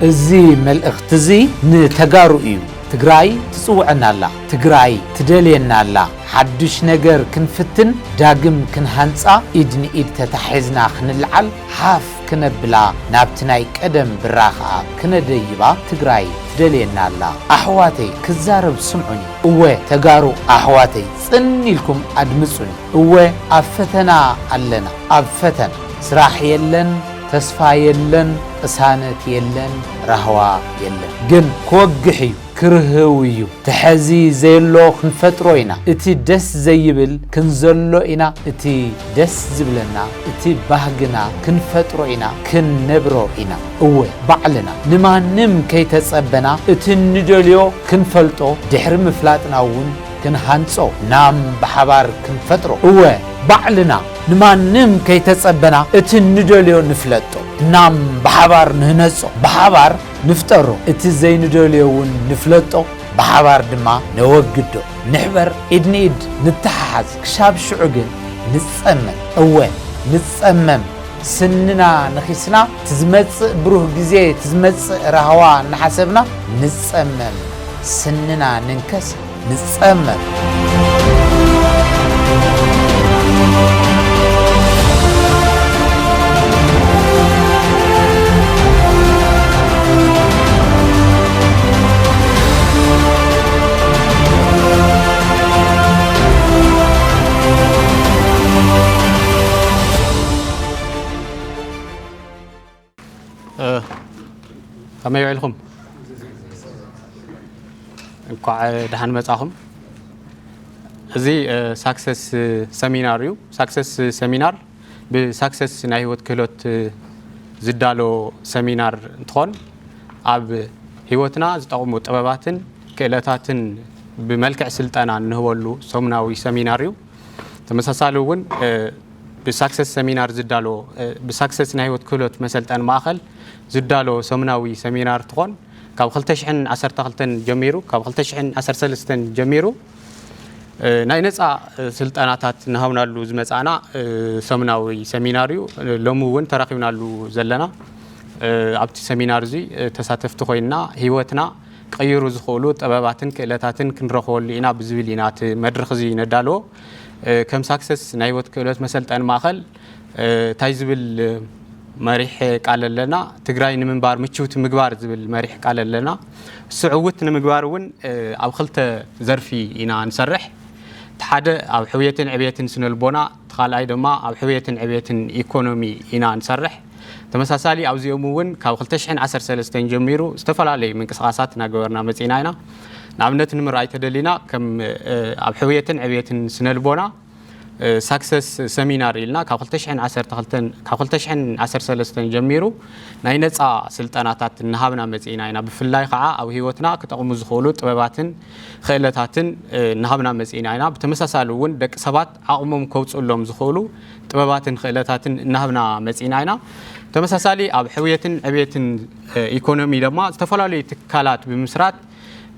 እዚ መልእኽቲ እዚ ንተጋሩ እዩ። ትግራይ ትጽውዐና ኣላ። ትግራይ ትደልየና ኣላ። ሓድሽ ነገር ክንፍትን፣ ዳግም ክንሃንጻ፣ ኢድ ንኢድ ተታሒዝና ክንልዓል፣ ሓፍ ክነብላ፣ ናብቲ ናይ ቀደም ብራኸኣ ክነደይባ ትግራይ ትደልየና ኣላ። ኣሕዋተይ፣ ክዛረብ ስምዑኒ። እወ፣ ተጋሩ ኣሕዋተይ፣ ጽን ኢልኩም ኣድምጹኒ። እወ፣ ኣብ ፈተና ኣለና፣ ኣብ ፈተና። ስራሕ የለን፣ ተስፋ የለን፣ ቅሳነት የለን፣ ራህዋ የለን። ግን ክወግሕ እዩ፣ ክርህው እዩ። ተሐዚ ዘየሎ ክንፈጥሮ ኢና። እቲ ደስ ዘይብል ክንዘሎ ኢና። እቲ ደስ ዝብለና፣ እቲ ባህግና ክንፈጥሮ ኢና፣ ክንነብሮ ኢና። እወ፣ ባዕልና ንማንም ከይተጸበና እቲ ንደልዮ ክንፈልጦ ድሕሪ ምፍላጥና እውን ክንሃንጾ፣ ናም ብሓባር ክንፈጥሮ። እወ፣ ባዕልና ንማንም ከይተጸበና እቲ ንደልዮ ንፍለጦ፣ ናም ብሓባር ንህነጾ፣ ብሓባር ንፍጠሮ፣ እቲ ዘይንደልዮ እውን ንፍለጦ፣ ብሓባር ድማ ነወግዶ። ንሕበር፣ ኢድ ንኢድ ንተሓሓዝ፣ ክሻብ ሽዑ ግን ንጸመም። እወ፣ ንጸመም። ስንና ነኺስና፣ ትዝመጽእ ብሩህ ግዜ፣ ትዝመጽእ ራህዋ እናሓሰብና ንጸመም። ስንና ንንከስ፣ ንጸመም። እ፣ ከመይ ውዒልኩም? እንኳዕ ደሓን መጻኹም። እዚ፣ እ፣ ሳክሰስ ሰሚናር እዩ። ሳክሰስ ሰሚናር ብሳክሰስ ናይ ህይወት ክህሎት፣ እ፣ ዝዳሎ ሰሚናር እንትኾን፣ ኣብ ህይወትና ዝጠቕሙ ጥበባትን ክእለታትን ብመልክዕ ስልጠና እንህበሉ ሰሙናዊ ሰሚናር እዩ። ተመሳሳሊ እውን፣ እ፣ ብሳክሰስ ሰሚናር ዝዳሎ፣ እ፣ ብሳክሰስ ናይ ህይወት ክህሎት መሰልጠኒ ማእኸል ዝዳሎ ሰሙናዊ ሰሚናር እንትኾን፣ ካብ ክልተ ሽሕን ዓሰርተ ክልተን ጀሚሩ፣ ካብ ክልተ ሽሕን ዓሰርተ ሰለስተን ጀሚሩ፣ እ፣ ናይ ነፃ፣ እ፣ ስልጠናታት እናሃብናሉ ዝመፃና፣ እ፣ ሰሙናዊ ሰሚናር እዩ። እ፣ ሎሚ እውን ተራኺብናሉ ዘለና፣ እ፣ ኣብቲ ሰሚናር እዚ፣ እ፣ ተሳተፍቲ ኮይንና ህይወትና ክቕይሩ ዝኽእሉ ጥበባትን ክእለታትን ክንረኽበሉ ኢና ብዝብል ኢና እቲ መድረኽ እዚ ነዳልዎ። እ፣ ከም ሳክሰስ ናይ ህይወት ክእለት መሰልጠኒ ማእኸል፣ እ፣ እንታይ ዝብል መሪሕ ቃል ኣለና? ትግራይ ንምንባር ምችውቲ ምግባር ዝብል መሪሕ ቃል ኣለና። እሱ ዕውት ንምግባር እውን፣ እ፣ ኣብ ክልተ ዘርፊ ኢና ንሰርሕ። እቲ ሓደ ኣብ ሕውየትን ዕብየትን ስነልቦና፣ እቲ ካልኣይ ድማ ኣብ ሕውየትን ዕብየትን ኢኮኖሚ ኢና ንሰርሕ። ተመሳሳሊ ኣብዚኦም እውን ካብ ክልተ ሽሕን ዓሰርተ ሰለስተን ጀሚሩ ዝተፈላለዩ ምንቅስቓሳት እናገበርና መፂና ኢና። ንኣብነት ንምርኣይ ተደሊና፣ ከም፣ እ፣ ኣብ ሕውየትን ዕብየትን ስነልቦና፣ እ፣ ሳክሰስ ሰሚናር ኢልና ካብ ክልተ ሽሕን ዓሰርተ ክልተን፣ ካብ ክልተ ሽሕን ዓሰርተ ሰለስተን ጀሚሩ ናይ ነፃ ስልጠናታት እናሃብና መፂና ኢና። ብፍላይ ከዓ ኣብ ህይወትና ክጠቕሙ ዝኽእሉ ጥበባትን ክእለታትን፣ እ፣ እናሃብና መፂና ኢና። ብተመሳሳሊ እውን ደቂ ሰባት ዓቕሞም ከውፅእሎም ዝኽእሉ ጥበባትን ክእለታትን እናሃብና መፂና ኢና። ተመሳሳሊ ኣብ ሕውየትን ዕብየትን፣ እ፣ ኢኮኖሚ ድማ ዝተፈላለዩ ትካላት ብምስራት፣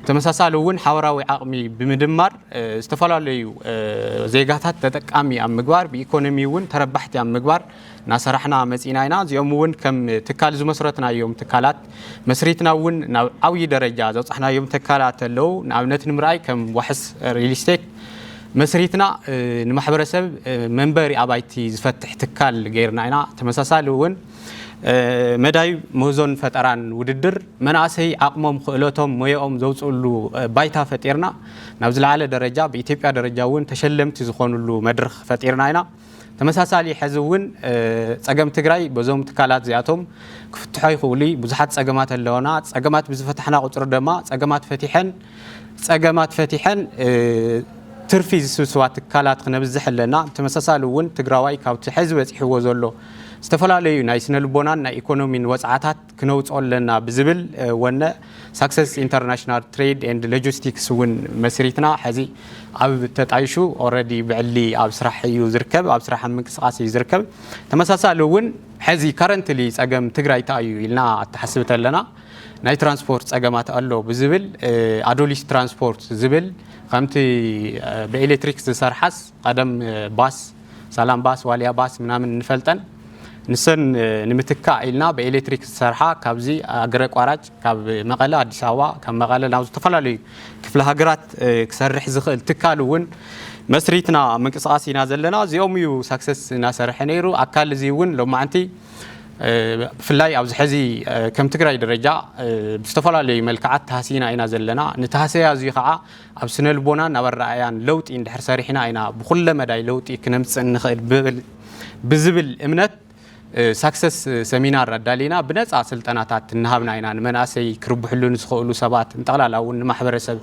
ተመሳሳሊ እውን ሓበራዊ ዓቕሚ ብምድማር፣ እ፣ ዝተፈላለዩ፣ እ፣ ዜጋታት ተጠቃሚ ኣብ ምግባር፣ ብኢኮኖሚ እውን ተረባሕቲ ኣብ ምግባር እናሰራሕና መፂና ኢና። እዚኦም እውን ከም ትካል ዝመስረትናዮም ትካላት መስሪትና እውን ናብ ዓብዪ ደረጃ ዘብፃሕናዮም ትካላት ኣለዉ። ንኣብነት ንምርኣይ ከም ዋሕስ ሪል ስቴት መስሪትና፣ እ፣ ንማሕበረሰብ፣ እ፣ መንበሪ ኣባይቲ ዝፈትሕ ትካል ገይርና ኢና። ተመሳሳሊ እውን፣ እ፣ መዳይ ምህዞን ፈጠራን ውድድር መናእሰይ ዓቕሞም፣ ክእለቶም፣ ሞያኦም ዘውፅእሉ፣ እ፣ ባይታ ፈጢርና ናብ ዝለዓለ ደረጃ፣ ብኢትዮጵያ ደረጃ እውን ተሸለምቲ ዝኾኑሉ መድረኽ ፈጢርና ኢና። ተመሳሳሊ ሕዚ እውን፣ እ፣ ፀገም ትግራይ በዞም ትካላት እዚኣቶም ክፍትሖ ይኽእሉ እዩ። ብዙሓት ፀገማት ኣለውና። ፀገማት ብዝፈታሕና ቁፅሪ ድማ ፀገማት ፈቲሐን፣ ፀገማት ፈቲሐን፣ እ፣ ትርፊ ዝስብስባ ትካላት ክነብዝሕ ኣለና። ብተመሳሳሊ እውን ትግራዋይ ካብቲ ሕዚ በፂሕዎ ዘሎ ዝተፈላለዩ ናይ ስነ ልቦናን ናይ ኢኮኖሚን ወፅዓታት ክነውፅኦ ኣለና ብዝብል፣ እ፣ ወነ ሳክሰስ ኢንተርናሽናል ትሬድ ኤንድ ሎጂስቲክስ እውን መስሪትና። ሕዚ ኣብ ተጣይሹ ኦልሬዲ ብዕሊ ኣብ ስራሕ እዩ ዝርከብ፣ ኣብ ስራሕ ኣብ ምንቅስቃስ እዩ ዝርከብ። ተመሳሳሊ እውን ሕዚ ካረንትሊ ፀገም ትግራይ እንታይ እዩ ኢልና ኣተሓስብ ተለና፣ ናይ ትራንስፖርት ፀገማት ኣሎ ብዝብል፣ እ፣ ኣዱሊስ ትራንስፖርት ዝብል ከምቲ፣ እ፣ ብኤሌክትሪክ ዝሰርሓስ ቀደም፣ እ፣ ባስ፣ ሳላም ባስ፣ ዋልያ ባስ ምናምን እንፈልጠን፣ ንሰን ንምትካእ ኢልና ብኤሌክትሪክ ዝሰርሓ፣ ካብዚ ኣገረ ቋራጭ ካብ መቐለ ኣዲስ ኣበባ፣ ካብ መቐለ ናብ ዝተፈላለዩ ክፍለ ሃገራት ክሰርሕ ዝኽእል ትካል እውን መስሪትና ምንቅስቃስ ኢና ዘለና። እዚኦም እዩ ሳክሰስ እናሰርሐ ነይሩ። ኣካል እዚ እውን ሎማዓንቲ ብፍላይ ኣብዚ ሕዚ ከም ትግራይ ደረጃ ብዝተፈላለዩ መልክዓት ተሃሲና ኢና ዘለና። ንተሃሰያ እዚ ከዓ ኣብ ስነ ልቦናን ኣብ ኣረኣያን ለውጢ እንድሕር ሰሪሕና ኢና ብኩለ መዳይ ለውጢ ክነምፅእ እንኽእል ብብል- ብዝብል እምነት ሳክሰስ ሰሚናር ኣዳሊና ብነፃ ስልጠናታት እናሃብና ኢና ንመናእሰይ ክርብሕሉ ንዝኽእሉ ሰባት፣ ንጠቕላላ እውን ንማሕበረሰብ።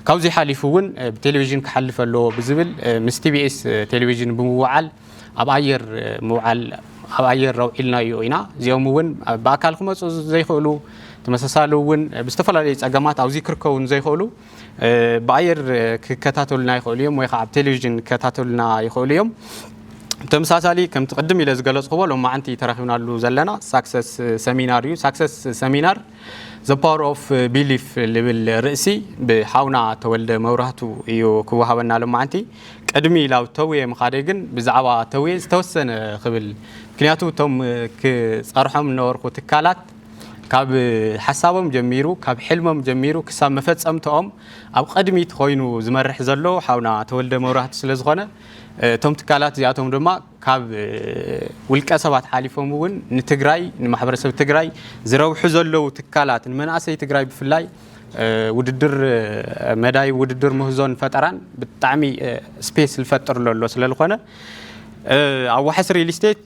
ካብዚ ሓሊፉ እውን ብቴሌቪዥን ክሓልፍ ኣለዎ ብዝብል ምስ ቲቢኤስ ቴሌቪዥን ብምውዓል ኣብ ኣየር ምውዓል ኣብ ኣየር ረውዒልናዮ ኢና። እዚኦም እውን ብኣካል ክመፁ ዘይኽእሉ፣ ተመሳሳሊ እውን ብዝተፈላለዩ ፀገማት ኣብዚ ክርከቡ ዘይኽእሉ ብኣየር ክከታተሉና ይኽእሉ እዮም፣ ወይ ከዓ ኣብ ቴሌቪዥን ክከታተሉና ይኽእሉ እዮም። ተመሳሳሊ ከምቲ ቅድም ኢለ ዝገለፅክዎ ሎማዓንቲ ተረኺብናሉ ዘለና ሳክሰስ ሰሚናር እዩ። ሳክሰስ ሰሚናር The Power of Belief ልብል ርእሲ ብሓውና ተወልደ መብራህቱ እዩ ክወሃበና ሎማዓንቲ። ቅድሚ ላብ ተውየ ምኻደይ ግን ብዛዕባ ተውየ ዝተወሰነ ክብል፣ ምክንያቱ እቶም ክፀርሖም ዝነበርኩ ትካላት ካብ ሓሳቦም ጀሚሩ፣ ካብ ሕልሞም ጀሚሩ ክሳብ መፈፀምትኦም ኣብ ቅድሚት ኮይኑ ዝመርሕ ዘሎ ሓውና ተወልደ መብራህቱ ስለ ዝኾነ፣ እቶም ትካላት እዚኣቶም ድማ ካብ ውልቀ ሰባት ሓሊፎም እውን ንትግራይ፣ ንማሕበረሰብ ትግራይ ዝረብሑ ዘለዉ ትካላት፣ ንመናእሰይ ትግራይ ብፍላይ ውድድር፣ መዳይ ውድድር ምህዞን ፈጠራን ብጣዕሚ ስፔስ ዝፈጥር ዘሎ ስለ ዝኾነ፣ ኣብ ዋሕስ ሪል ስቴት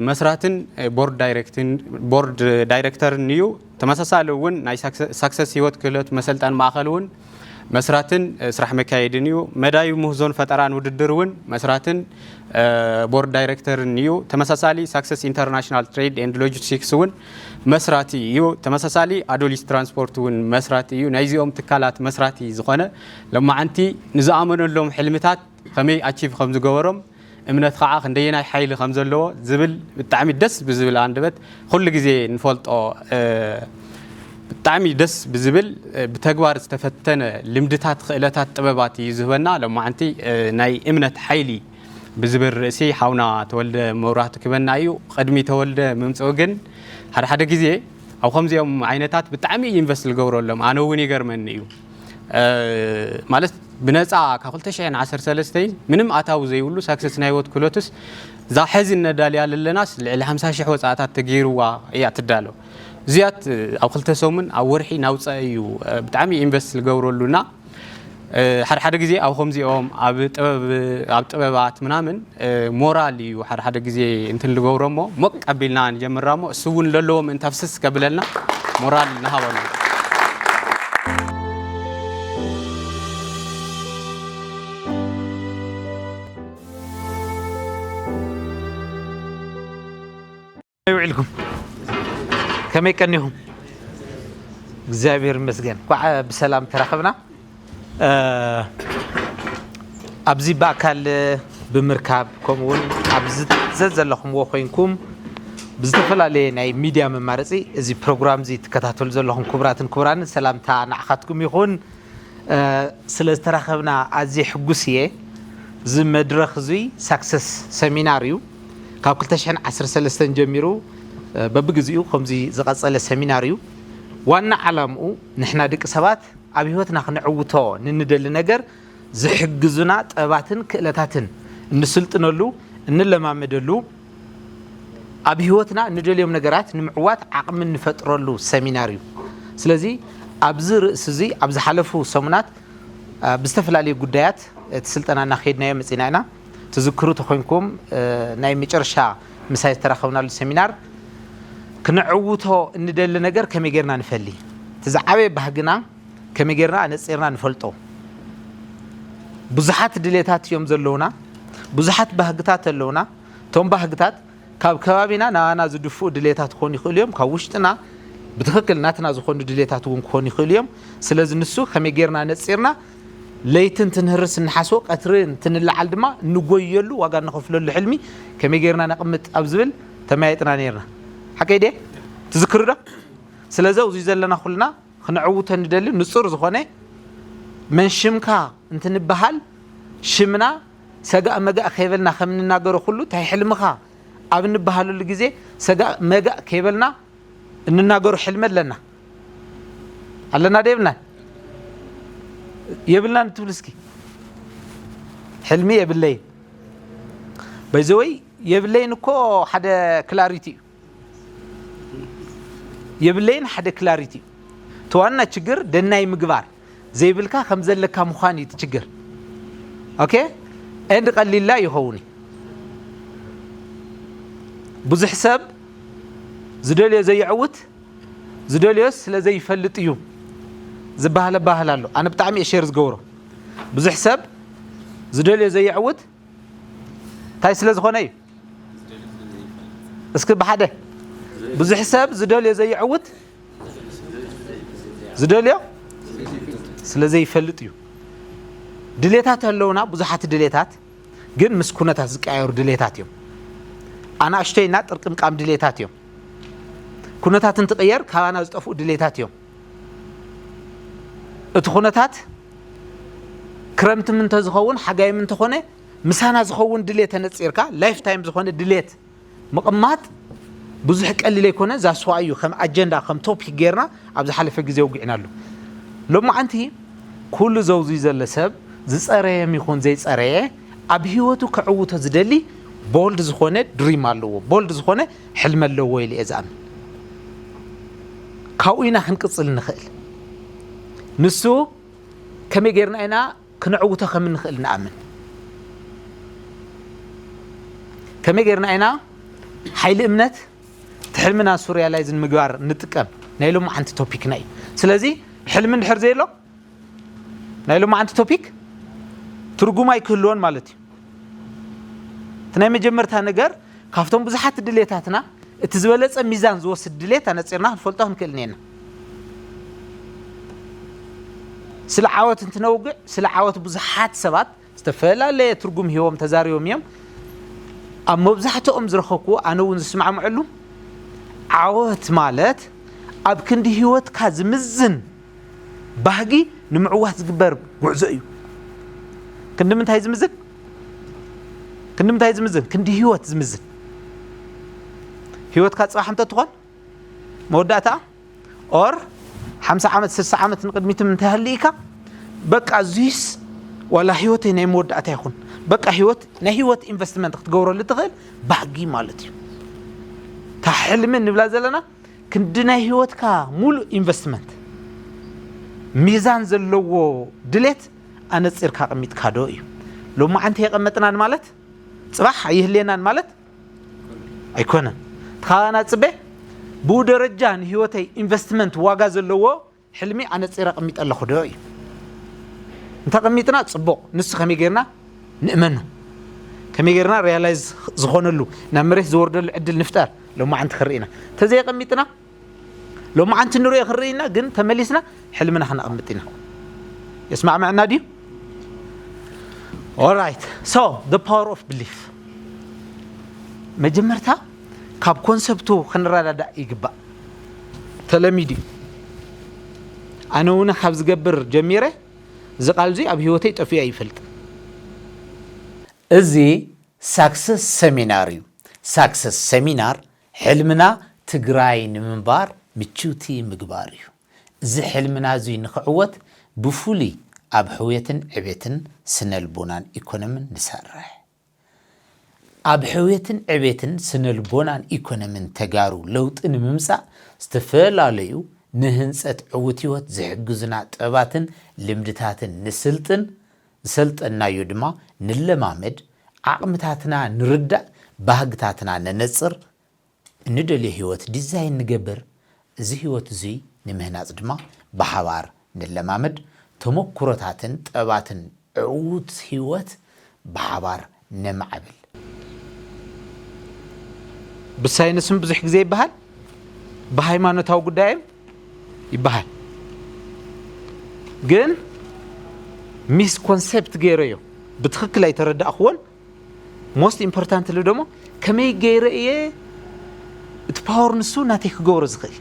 መስራትን ቦርድ ዳይሬክትን- ቦርድ ዳይሬክተርን እዩ። ተመሳሳሊ እውን ናይ ሳክሰ- ሳክሰስ ህይወት ክህሎት መሰልጠን ማእኸል እውን መስራትን ስራሕ መካየድን እዩ። መዳይ ምህዞን ፈጠራን ውድድር እውን መስራትን ቦርድ ዳይሬክተርን እዩ። ተመሳሳሊ ሳክሰስ ኢንተርናሽናል ትሬድ ኤንድ ሎጂስቲክስ እውን መስራቲ እዩ። ተመሳሳሊ ኣዶሊስ ትራንስፖርት እውን መስራቲ እዩ። ናይዚኦም ትካላት መስራቲ ዝኾነ፣ ሎማዓንቲ ንዝኣመነሎም ሕልምታት ከመይ ኣቺቭ ከም ዝገበሮም፣ እምነት ከዓ ክንደየናይ ሓይሊ ከም ዘለዎ ዝብል ብጣዕሚ ደስ ብዝብል ኣንደበት ኩሉ ግዜ ንፈልጦ፣ ብጣዕሚ ደስ ብዝብል ብተግባር ዝተፈተነ ልምድታት፣ ክእለታት፣ ጥበባት እዩ ዝህበና። ሎማዓንቲ ናይ እምነት ሓይሊ ብዝብል ርእሲ ሓውና ተወልደ መብራህቱ ክበና እዩ። ቅድሚ ተወልደ ምምፅኡ ግን ሓደ ሓደ ግዜ ኣብ ከምዚኦም ዓይነታት ብጣዕሚ ኢንቨስት ዝገብረሎም፣ ኣነ እውን ይገርመኒ እዩ። ማለት ብነፃ ካብ ክልተ ሽሕን ዓሰርተ ሰለስተን ምንም ኣታዊ ዘይብሉ ሳክሰስ ናይ ህይወት ክህሎትስ፣ እዛ ሕዚ እነዳልያ ዘለናስ ልዕሊ ሓምሳ ሽሕ ወፃእታት ተገይርዋ እያ ትዳሎ። እዚኣት ኣብ ክልተ ሰሙን ኣብ ወርሒ ናውፀአ እዩ። ብጣዕሚ ኢንቨስት ዝገብረሉና ሓደ ሓደ ግዜ ኣብ ከምዚኦም ኣብ ጥበብ- ኣብ ጥበባት ምናምን ሞራል እዩ ሓደ ሓደ ግዜ እንትን ዝገብሮ እሞ፣ ሞቅ ኣቢልና ንጀምራ እሞ እሱ እውን ለለዎ ምእንታ ፍስስ ከብለልና ሞራል ንሃበሉ። ውዒልኩም? ከመይ ቀኒኹም? እግዚኣብሔር ይመስገን፣ እንኳዕ ብሰላም ተራኸብና። ኣብዚ ብኣካል ብምርካብ፣ ከምኡ እውን ኣብዚ ዘዘለኹምዎ ኮይንኩም ብዝተፈላለየ ናይ ሚድያ መማረፂ እዚ ፕሮግራም እዚ ትከታተሉ ዘለኹም ክቡራትን ክቡራንን፣ ሰላምታ ንዓኻትኩም ይኹን። ስለ ዝተራኸብና ኣዝየ ሕጉስ እየ። እዚ መድረኽ እዙይ ሳክሰስ ሰሚናር እዩ። ካብ ክልተ ሽሕን ዓሰርተ ሰለስተን ጀሚሩ በብግዚኡ ከምዚ ዝቐጸለ ሰሚናር እዩ። ዋና ዓላምኡ ንሕና ደቂ ሰባት ኣብ ህይወትና ክንዕውቶ ንንደሊ ነገር ዝሕግዙና ጥበባትን ክእለታትን እንስልጥነሉ፣ እንለማመደሉ፣ ኣብ ህይወትና እንደልዮም ነገራት ንምዕዋት ዓቕሚ እንፈጥረሉ ሰሚናር እዩ። ስለዚ ኣብዚ ርእሲ እዚ ኣብ ዝሓለፉ ሰሙናት ብዝተፈላለዩ ጉዳያት እቲ ስልጠና እናኸየድናዮ መፂና ኢና። ትዝክሩ ተኾይንኩም ናይ መጨረሻ ምሳይ ዝተራኸብናሉ ሰሚናር ክነዕውቶ እንደሊ ነገር ከመይ ጌርና ንፈሊ፣ እቲ ዝዓበየ ባህግና ከመይ ጌርና ኣነፂርና ንፈልጦ። ብዙሓት ድሌታት እዮም ዘለውና፣ ብዙሓት ባህግታት ኣለውና። እቶም ባህግታት ካብ ከባቢና ናባና ዝድፍኡ ድሌታት ክኾኑ ይኽእሉ እዮም፣ ካብ ውሽጥና ብትኽክል ናትና ዝኾኑ ድሌታት እውን ክኾኑ ይኽእሉ እዮም። ስለዚ ንሱ ከመይ ጌርና ነፂርና ለይቲ እንትንህርስ እንሓስቦ፣ ቀትሪ እንትንለዓል ድማ እንጎየሉ፣ ዋጋ እንኸፍለሉ ሕልሚ ከመይ ጌርና ነቕምጥ ኣብ ዝብል ተመያይጥና ነይርና። ሓቀይ ድየ? ትዝክሩ ዶ? ስለዚ ኣብዚ ዘለና ኩልና ክነዕውቶ ንደሊ ንጹር ዝኾነ መን ሽምካ እንትንበሃል ሽምና ሰጋእ መጋእ ከይበልና ከም እንናገሮ ኩሉ እንታይ ሕልምኻ ኣብ እንበሃለሉ ግዜ ሰጋእ መጋእ ከይበልና እንናገሮ ሕልሚ ኣለና ኣለና ዶ የብልናን? የብልናን ትብሉ እስኪ። ሕልሚ የብለይን። በይዘወይ የብለይን እኮ ሓደ ክላሪቲ እዩ። የብለይን ሓደ ክላሪቲ እዩ። እቲ ዋና ችግር ደናይ ምግባር ዘይብልካ ከም ዘለካ ምዃን እዩ እቲ ችግር። ኦኬ? ኤንድ ቀሊላ ይኸውን እዩ። ብዙሕ ሰብ ዝደልዮ ዘይዕውት ዝደልዮስ ስለ ዘይፈልጥ እዩ ዝበሃል ኣባህል ኣሎ። ኣነ ብጣዕሚ እየ ሼር ዝገብሮ። ብዙሕ ሰብ ዝደልዮ ዘይዕውት እንታይ ስለ ዝኾነ እዩ? እስኪ ብሓደ ብዙሕ ሰብ ዝደልዮ ዘይዕውት ዝደልዮ ስለ ዘይፈልጥ እዩ። ድሌታት ኣለውና፣ ብዙሓት ድሌታት ግን ምስ ኩነታት ዝቀያየሩ ድሌታት እዮም። ኣናእሽተይና ጥርቅምቃም ድሌታት እዮም። ኩነታት እንትቕየር ካባና ዝጠፍኡ ድሌታት እዮም። እቲ ኩነታት ክረምትም እንተዝኸውን ሓጋይም እንተኾነ ምሳና ዝኸውን ድሌት ተነፂርካ ላይፍ ታይም ዝኾነ ድሌት ምቕማጥ ብዙሕ ቀሊል ኣይኮነ። ዛስዋ እዩ ከም ኣጀንዳ ከም ቶፒክ ጌርና ኣብ ዝሓለፈ ግዜ ውግዕናሉ። ሎማዓንቲ ኩሉ ዘውዙይ ዘሎ ሰብ ዝፀረየም ይኹን ዘይፀረየ ኣብ ህይወቱ ከዕውቶ ዝደሊ ቦልድ ዝኾነ ድሪም ኣለዎ፣ ቦልድ ዝኾነ ሕልሚ ኣለዎ ኢለ እየ ዝኣምን። ካብኡ ኢና ክንቅፅል ንኽእል። ንሱ ከመይ ጌርና ኢና ክነዕውቶ ከም እንኽእል ንኣምን። ከመይ ጌርና ኢና ሓይሊ እምነት እቲ ሕልምና ንሱ ሪያላይዝ ንምግባር ንጥቀም? ናይ ሎማዓንቲ ቶፒክና እዩ። ስለዚ ሕልሚ እንድሕር ዘየሎ ናይ ሎማዓንቲ ቶፒክ ትርጉም ኣይክህልዎን ማለት እዩ። እቲ ናይ መጀመርታ ነገር ካብቶም ብዙሓት ድሌታትና እቲ ዝበለጸ ሚዛን ዝወስድ ድሌት ኣነጺርና ክንፈልጦ ክንክእል እኒአና። ስለ ዓወት እንትነውግዕ ስለ ዓወት ብዙሓት ሰባት ዝተፈላለየ ትርጉም ሂቦም ተዛሪቦም እዮም። ኣብ መብዛሕትኦም ዝረኸብኩዎ ኣነ እውን ዝስማዕምዐሉ ዓወት ማለት ኣብ ክንዲ ህይወትካ ዝምዝን ባህጊ ንምዕዋት ዝግበር ጉዕዞ እዩ። ክንዲ ምንታይ ዝምዝን? ክንዲ ምንታይ ዝምዝን? ክንዲ ህይወት ዝምዝን። ህይወትካ ፅባሕ እንተትኾን መወዳእታ ኦር ሓምሳ ዓመት ስሳ ዓመት ንቅድሚትም እንተሃልኢካ በቃ እዙይስ ዋላ ህይወተይ ናይ መወዳእታ ይኹን በቃ ህይወት ናይ ህይወት ኢንቨስትመንት ክትገብረሉ ትኽእል ባህጊ ማለት እዩ። እታ ሕልሚ ንብላ ዘለና ክንዲ ናይ ህይወትካ ሙሉእ ኢንቨስትመንት ሚዛን ዘለዎ ድሌት ኣነፂርካ ኣቐሚጥካ ዶ እዩ? ሎማዓንቲ የቐመጥናን ማለት ፅባሕ ኣይህልየናን ማለት ኣይኮነን። ተኻባና ፅበ ብኡ ደረጃ ንህይወተይ ኢንቨስትመንት ዋጋ ዘለዎ ሕልሚ ኣነፂረ ኣቐሚጠ ኣለኹ ዶ እዩ? እንተቐሚጥና ፅቡቕ፣ ንሱ ከመይ ጌርና ንእመኖ? ከመይ ጌርና ሪያላይዝ ዝኾነሉ ናብ መሬት ዝወርደሉ ዕድል ንፍጠር? ሎማዓንቲ ክርኢና ተዘየቐሚጥና ሎማዓንቲ ንሪኦ ክንርኢ ኢና፣ ግን ተመሊስና ሕልምና ክነቐምጥ ኢና። የስማዕመዐና ድዩ? Alright, so the power of belief መጀመርታ ካብ ኮንሰፕቱ ክንረዳዳእ ይግባእ። ተለሚዱ እዩ። ኣነ እውን ካብ ዝገብር ጀሚረ እዚ ቃል እዚ ኣብ ህይወተይ ጠፊኡ ኣይፈልጥን። እዚ ሳክሰስ ሰሚናር እዩ። ሳክሰስ ሰሚናር ሕልምና ትግራይ ንምንባር ምችውቲ ምግባር እዩ። እዚ ሕልምና እዙይ ንኽዕወት ብፍሉይ ኣብ ሕውየትን ዕቤትን ስነልቦናን ኢኮኖምን ንሰርሕ። ኣብ ሕውየትን ዕቤትን ስነልቦናን ኢኮኖምን ተጋሩ ለውጢ ንምምፃእ ዝተፈላለዩ ንህንፀት ዕውት ህይወት ዝሕግዙና ጥበባትን ልምድታትን ንስልጥን፣ ዝሰልጠናዮ ድማ ንለማመድ፣ ዓቕምታትና ንርዳእ፣ ባህግታትና ነነፅር፣ እንደልዮ ህይወት ዲዛይን ንገብር። እዚ ህይወት እዙይ ንምህናፅ ድማ ብሓባር ንለማመድ፣ ተመኩሮታትን ጠባትን ዕዉት ህይወት ብሓባር ነማዕብል። ብሳይንስም ብዙሕ ግዜ ይበሃል፣ ብሃይማኖታዊ ጉዳይም ይበሃል። ግን ሚስ ኮንሴፕት ገይረዮ ብትኽክል ኣይተረዳእኽዎን። ሞስት ኢምፖርታንትሊ ደሞ ከመይ ገይረ እየ እቲ ፓወር ንሱ ናተይ ክገብሮ ዝኽእል?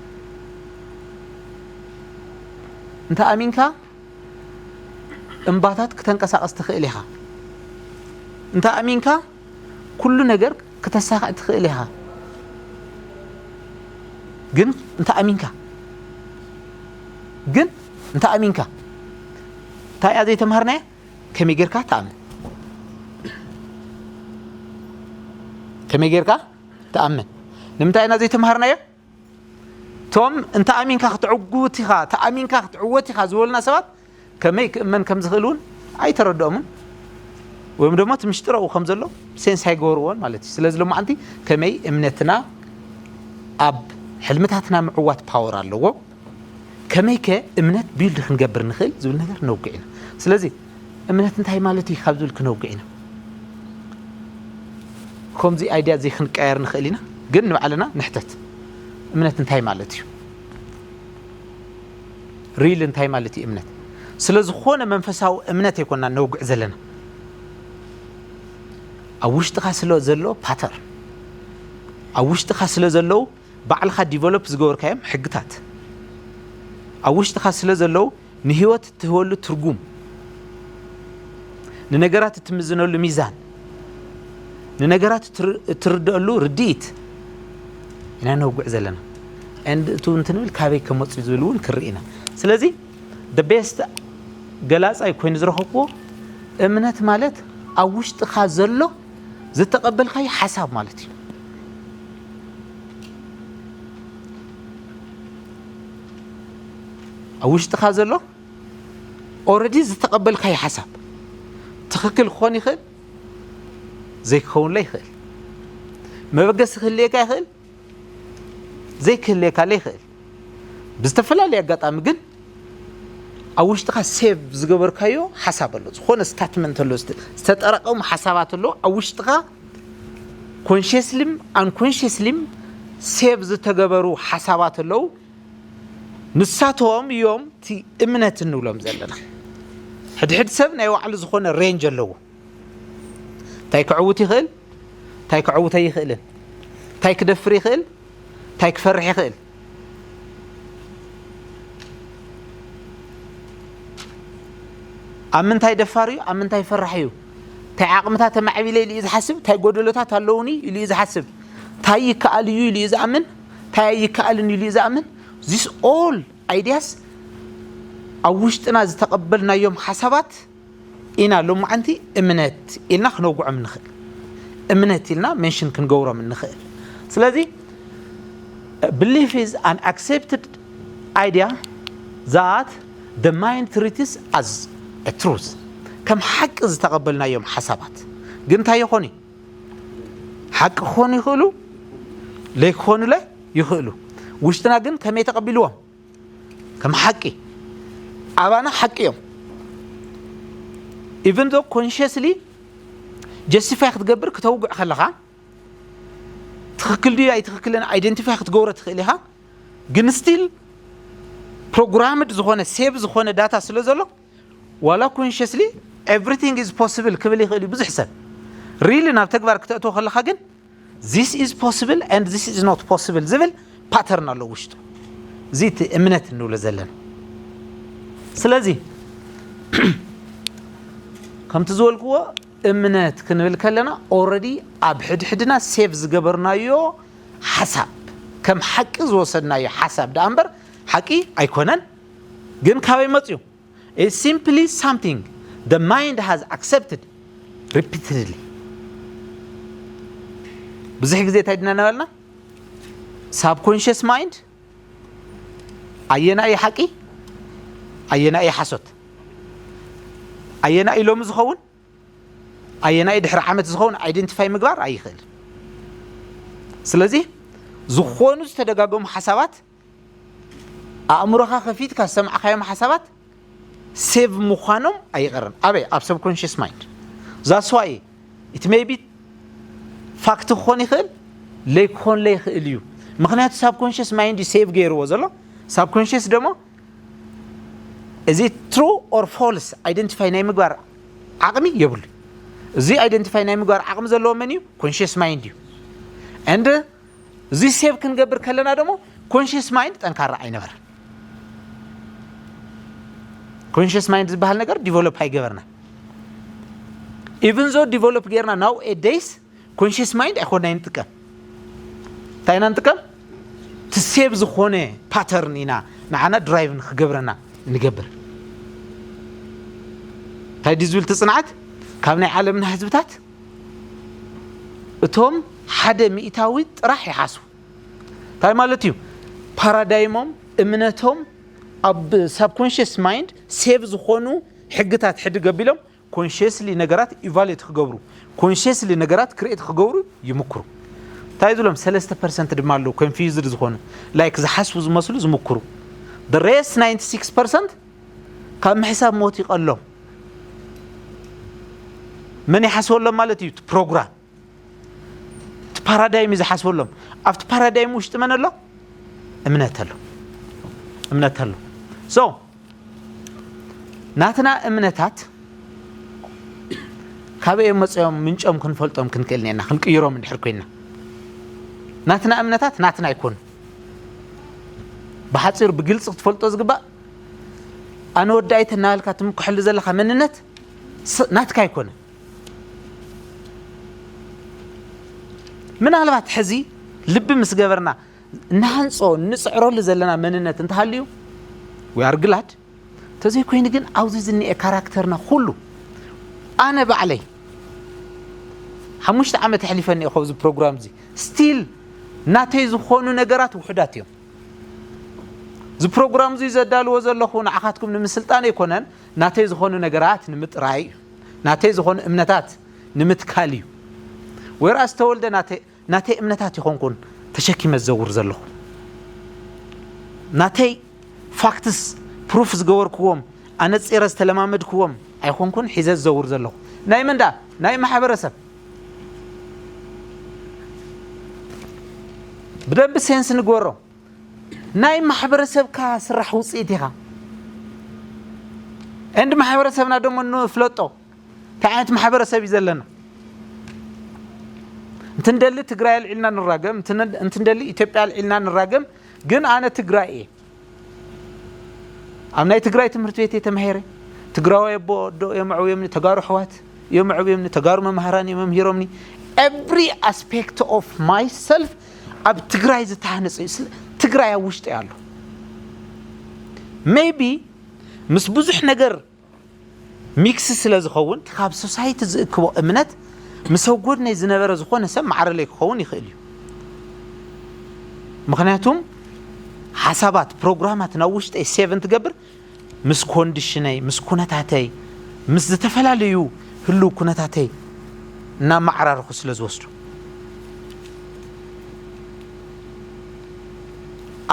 እንተ ኣሚንካ እምባታት ክተንቀሳቐስ ትኽእል ኢኻ። እንተ ኣሚንካ ኩሉ ነገር ክተሳኽዕ ትኽእል ኢኻ። ግን እንተ ኣሚንካ ግን እንተ ኣሚንካ እንታይ እያ ዘይተምሃርናያ? ከመይ ጌርካ ትኣምን? ከመይ ጌርካ ትኣምን? ንምንታይ ኢና ዘይተምሃርናዮ? እቶም እንተ ኣሚንካ ክትዕውት ኢኻ፣ ተኣሚንካ ክትዕወት ኢኻ ዝበሉና ሰባት ከመይ ክእመን ከም ዝኽእል እውን ኣይተረድኦምን። ወይም ደሞ እቲ ምሽጢር ኣብኡ ከም ዘሎ ሴንስ ኣይገበርዎን ማለት እዩ። ስለዚ ሎማዓንቲ ከመይ እምነትና ኣብ ሕልምታትና ምዕዋት ፓወር ኣለዎ፣ ከመይከ እምነት ቢልድ ክንገብር ንኽእል ዝብል ነገር ነውግዕ ኢና። ስለዚ እምነት እንታይ ማለት እዩ ካብ ዝብል ክነውግዕ ኢና። ከምዚ ኣይድያ እዚ ክንቀየር ንኽእል ኢና፣ ግን ንባዕልና ንሕተት። እምነት እንታይ ማለት እዩ? ሪል እንታይ ማለት እዩ እምነት? ስለ ዝኾነ መንፈሳዊ እምነት ኣይኮና ነውግዕ ዘለና። ኣብ ውሽጥኻ ስለ ዘሎ ፓተርን፣ ኣብ ውሽጥኻ ስለ ዘለዉ ባዕልኻ ዲቨሎፕ ዝገበርካዮም ሕግታት፣ ኣብ ውሽጥኻ ስለ ዘለዉ ንህይወት እትህበሉ ትርጉም፣ ንነገራት እትምዝነሉ ሚዛን፣ ንነገራት እትር-፣ እትርድአሉ ርድኢት ኢና ነውግዕ ዘለና። And እቱ እንትንብል ካበይ ከመፁ ዝብል እውን ክርኢ ኢና። ስለዚ the best ገላፃይ ኮይኑ ዝረኸብኩዎ እምነት ማለት ኣብ ውሽጥኻ ዘሎ ዝተቐበልካዮ ሓሳብ ማለት እዩ። ኣብ ውሽጥኻ ዘሎ ኦረዲ ዝተቐበልካዮ ሓሳብ ትኽክል ክኾን ይኽእል፣ ዘይክኸውንለ ይኽእል። መበገሲ ክህልየካ ይኽእል፣ ዘይክህልየካለ ይኽእል። ብዝተፈላለየ ኣጋጣሚ ግን ኣብ ውሽጥኻ ሴቭ ዝገበርካዮ ሓሳብ ኣሎ። ዝኾነ ስታትመንት ኣሎ፣ ዝተ-፣ ዝተጠራቐሙ ሓሳባት ኣሎ ኣብ ውሽጥኻ። ኮንሽስሊም ኣንኮንሽስሊም ሴቭ ዝተገበሩ ሓሳባት ኣለዉ። ንሳቶም እዮም እቲ እምነት እንብሎም ዘለና። ሕድሕድ ሰብ ናይ ባዕሉ ዝኾነ ሬንጅ ኣለዎ። እንታይ ክዕውት ይኽእል፣ እንታይ ክዕውት ኣይኽእልን፣ እንታይ ክደፍር ይኽእል፣ እንታይ ክፈርሕ ይኽእል። ኣብ ምንታይ ደፋር እዩ፣ ኣብ ምንታይ ፈራሕ እዩ፣ እንታይ ዓቕምታት ተማዕቢለ ኢሉ እዩ ዝሓስብ፣ እንታይ ጎደሎታት ኣለውኒ ኢሉ እዩ ዝሓስብ፣ እንታይ ይከኣል እዩ ኢሉ እዩ ዝኣምን፣ እንታይ ኣይከኣልን ኢሉ እዩ ዝኣምን። This all ideas ኣብ ውሽጥና ዝተቐበልናዮም ሓሳባት ኢና ሎማዓንቲ እምነት ኢልና ክነውግዖም ንኽእል፣ እምነት ኢልና ሜንሽን ክንገብሮም ንኽእል። ስለዚ belief is an accepted idea that the mind treats as a truth፣ ከም ሓቂ ዝተቐበልናዮም ሓሳባት። ግን እንታይ ይኾኑ? ሓቂ ክኾኑ ይኽእሉ፣ ለይክኾኑለ ይኽእሉ። ውሽጥና ግን ከመይ ተቐቢልዎም? ከም ሓቂ፣ ኣባና ሓቂ እዮም። ኢቨን ዶ ኮንሽስሊ ጀስቲፋይ ክትገብር፣ ክተውግዕ ከለኻ ትኽክል ድዩ ኣይትኽክልን ኣይደንቲፋይ ክትገብሮ ትኽእል ኢኻ። ግን ስቲል ፕሮግራምድ ዝኾነ ሴቭ ዝኾነ ዳታ ስለ ዘሎ ዋላ ኮንሽስሊ everything is possible ክብል ይኽእል እዩ ብዙሕ ሰብ። ሪሊ ናብ ተግባር ክተእትዎ ከለኻ ግን this is possible and this is not possible ዝብል ፓተርን ኣሎ ውሽጡ። እዚ እቲ እምነት እንብሎ ዘለና። ስለዚ ከምቲ ዝበልክዎ እምነት ክንብል ከለና ኦረዲ ኣብ ሕድሕድና ሴቭ ዝገበርናዮ ሓሳብ፣ ከም ሓቂ ዝወሰድናዮ ሓሳብ ደኣ እምበር ሓቂ ኣይኮነን። ግን ካበይ መፅዩ? It's simply something the mind has accepted repeatedly። ብዙሕ ግዜ እንታይ ድና እናበልና ሳብኮንሽስ ማይንድ ኣየና እዩ ሓቂ፣ ኣየና እዩ ሓሶት፣ ኣየና እዩ ሎሚ ዝኸውን፣ ኣየና እዩ ድሕሪ ዓመት ዝኸውን ኣይደንቲፋይ ምግባር ኣይኽእልን። ስለዚ ዝኾኑ ዝተደጋገሙ ሓሳባት ኣእምሮኻ ከፊትካ ዝሰማዕካዮም ሓሳባት ሴቭ ምዃኖም ኣይቐርን። ኣበይ? ኣብ ሰብኮንሽስ ማይንድ። ዛስዋይ ኢት ሜይ ቢ ፋክት ክኾን ይኽእል፣ ለይክኾን ለይኽእል እዩ። ምኽንያቱ ሳብኮንሽስ ማይንድ እዩ ሴቭ ገይርዎ ዘሎ። ሳብኮንሽስ ደሞ እዚ ትሩ ኦር ፎልስ ኣይደንቲፋይ ናይ ምግባር ዓቕሚ የብሉ። እዚ ኣይደንቲፋይ ናይ ምግባር ዓቕሚ ዘለዎ መን እዩ? ኮንሽስ ማይንድ እዩ። And እዚ ሴቭ ክንገብር ከለና ደሞ ኮንሽስ ማይንድ ጠንካራ ኣይነበረን። ኮንሽስ ማይንድ ዝበሃል ነገር ዲቨሎፕ ኣይገበርና። ኢቭን ዞ ዲቨሎፕ ጌርና ናው ኤ ደይስ conscious mind ኣይኮና ንጥቀም። እንታይ ኢና ንጥቀም? እቲ save ዝኾነ pattern ኢና ንዓና drive ንክገብረና ንገብር። እንታይ ድዩ ዝብል እቲ ፅንዓት? ካብ ናይ ዓለምና ህዝብታት እቶም ሓደ ሚእታዊት ጥራሕ ይሓስቡ። እንታይ ማለት እዩ? ፓራዳይሞም፣ እምነቶም ኣብ subconscious mind save ዝኾኑ ሕግታት ሕድግ ኣቢሎም consciously ነገራት evaluate ክገብሩ፣ consciously ነገራት create ክገብሩ ይምክሩ። እንታይ ዝብሎም ሰለስተ ፐርሰንት ድማ ኣለዉ confused ዝኾኑ፣ like ዝሓስቡ ዝመስሉ ዝምክሩ። The rest ninety six percent ካብ ምሕሳብ ሞት ይቐሎም። መን ይሓስበሎም ማለት እዩ? ፕሮግራም፣ እቲ ፓራዳይም እዩ ዝሓስበሎም። ኣብቲ ፓራዳይም ውሽጢ መን ኣሎ? እምነት ኣሎ። እምነት ኣሎ። So ናትና እምነታት ካበይ እዮም መፅኦም? ምንጮም ክንፈልጦም ክንክእል ኔና፣ ክንቅይሮም እንድሕር ኮይና። ናትና እምነታት ናትና ኣይኮኑ። ብሓፂሩ ብግልፂ ክትፈልጦ ዝግባእ፣ ኣነ ወዲ ኣይተ እናበልካ ትምክሐሉ ዘለኻ መንነት ስ- ናትካ ኣይኮነ። ምናልባት ሕዚ ልቢ ምስ ገበርና እናሃንፆ እንፅዕረሉ ዘለና መንነት እንተሃልዩ we are glad። እንተዘይኮይኑ ግን ኣብዚ ዝኒኤ ካራክተርና ኩሉ፣ ኣነ ባዕለይ ሓሙሽተ ዓመት ኣሕሊፈኒ እየ ካብዚ ፕሮግራም እዚ። ስቲል ናተይ ዝኾኑ ነገራት ውሑዳት እዮም። እዚ ፕሮግራም እዚ ዘዳልዎ ዘለኹ ንዓኻትኩም ንምስልጣን ኣይኮነን፣ ናተይ ዝኾኑ ነገራት ንምጥራይ እዩ። ናተይ ዝኾኑ እምነታት ንምትካል እዩ። ወይራስ ተወልደ ናተይ ናተይ እምነታት ይኾንኩን ተሸኪመ ዝዘውር ዘለኹ። ናተይ ፋክትስ ፕሩፍ ዝገበርክዎም፣ ኣነፂረ ዝተለማመድክዎም ኣይኾንኩን ሒዘ ዝዘውር ዘለኹ። ናይ መን ደኣ? ናይ ማሕበረሰብ። ብደንቢ ሴንስ ንግበሮ። ናይ ማሕበረሰብካ ስራሕ ውፅኢት ኢኻ። ኤንድ ማሕበረሰብና ደሞ ንፍለጦ እንታይ ዓይነት ማሕበረሰብ እዩ ዘለና። እንትንደሊ ትግራይ ኣልዒልና ንራገም፣ እንትን- እንትንደሊ ኢትዮጵያ ኣልዒልና ንራገም። ግን ኣነ ትግራይ እየ። ኣብ ናይ ትግራይ ትምህርቲ ቤት እየ ተማሂረ። ትግራዋይ ኣቦ ኣዶ እዮም ኣዕብዮምኒ፣ ተጋሩ ኣሕዋት እዮም ኣዕብዮምኒ፣ ተጋሩ መምሃራን እዮም መምሂሮምኒ። Every aspect of myself ኣብ ትግራይ ዝተሃነፀ እዩ። ስለ- ትግራይ ኣብ ውሽጢ ኣሎ። Maybe ምስ ብዙሕ ነገር ሚክስ ስለ ዝኸውን፣ ካብ ሶሳይቲ ዝእክቦ እምነት ምስ ኣብ ጎድነይ ዝነበረ ዝኾነ ሰብ ማዕረለይ ክኸውን ይኽእል እዩ። ምኽንያቱም ሓሳባት፣ ፕሮግራማት ናብ ውሽጠይ ሴቭ እንትገብር ምስ ኮንዲሽነይ፣ ምስ ኩነታተይ፣ ምስ ዝተፈላለዩ ህልው ኩነታተይ እናመዓራረኹ ስለ ዝወስዱ፣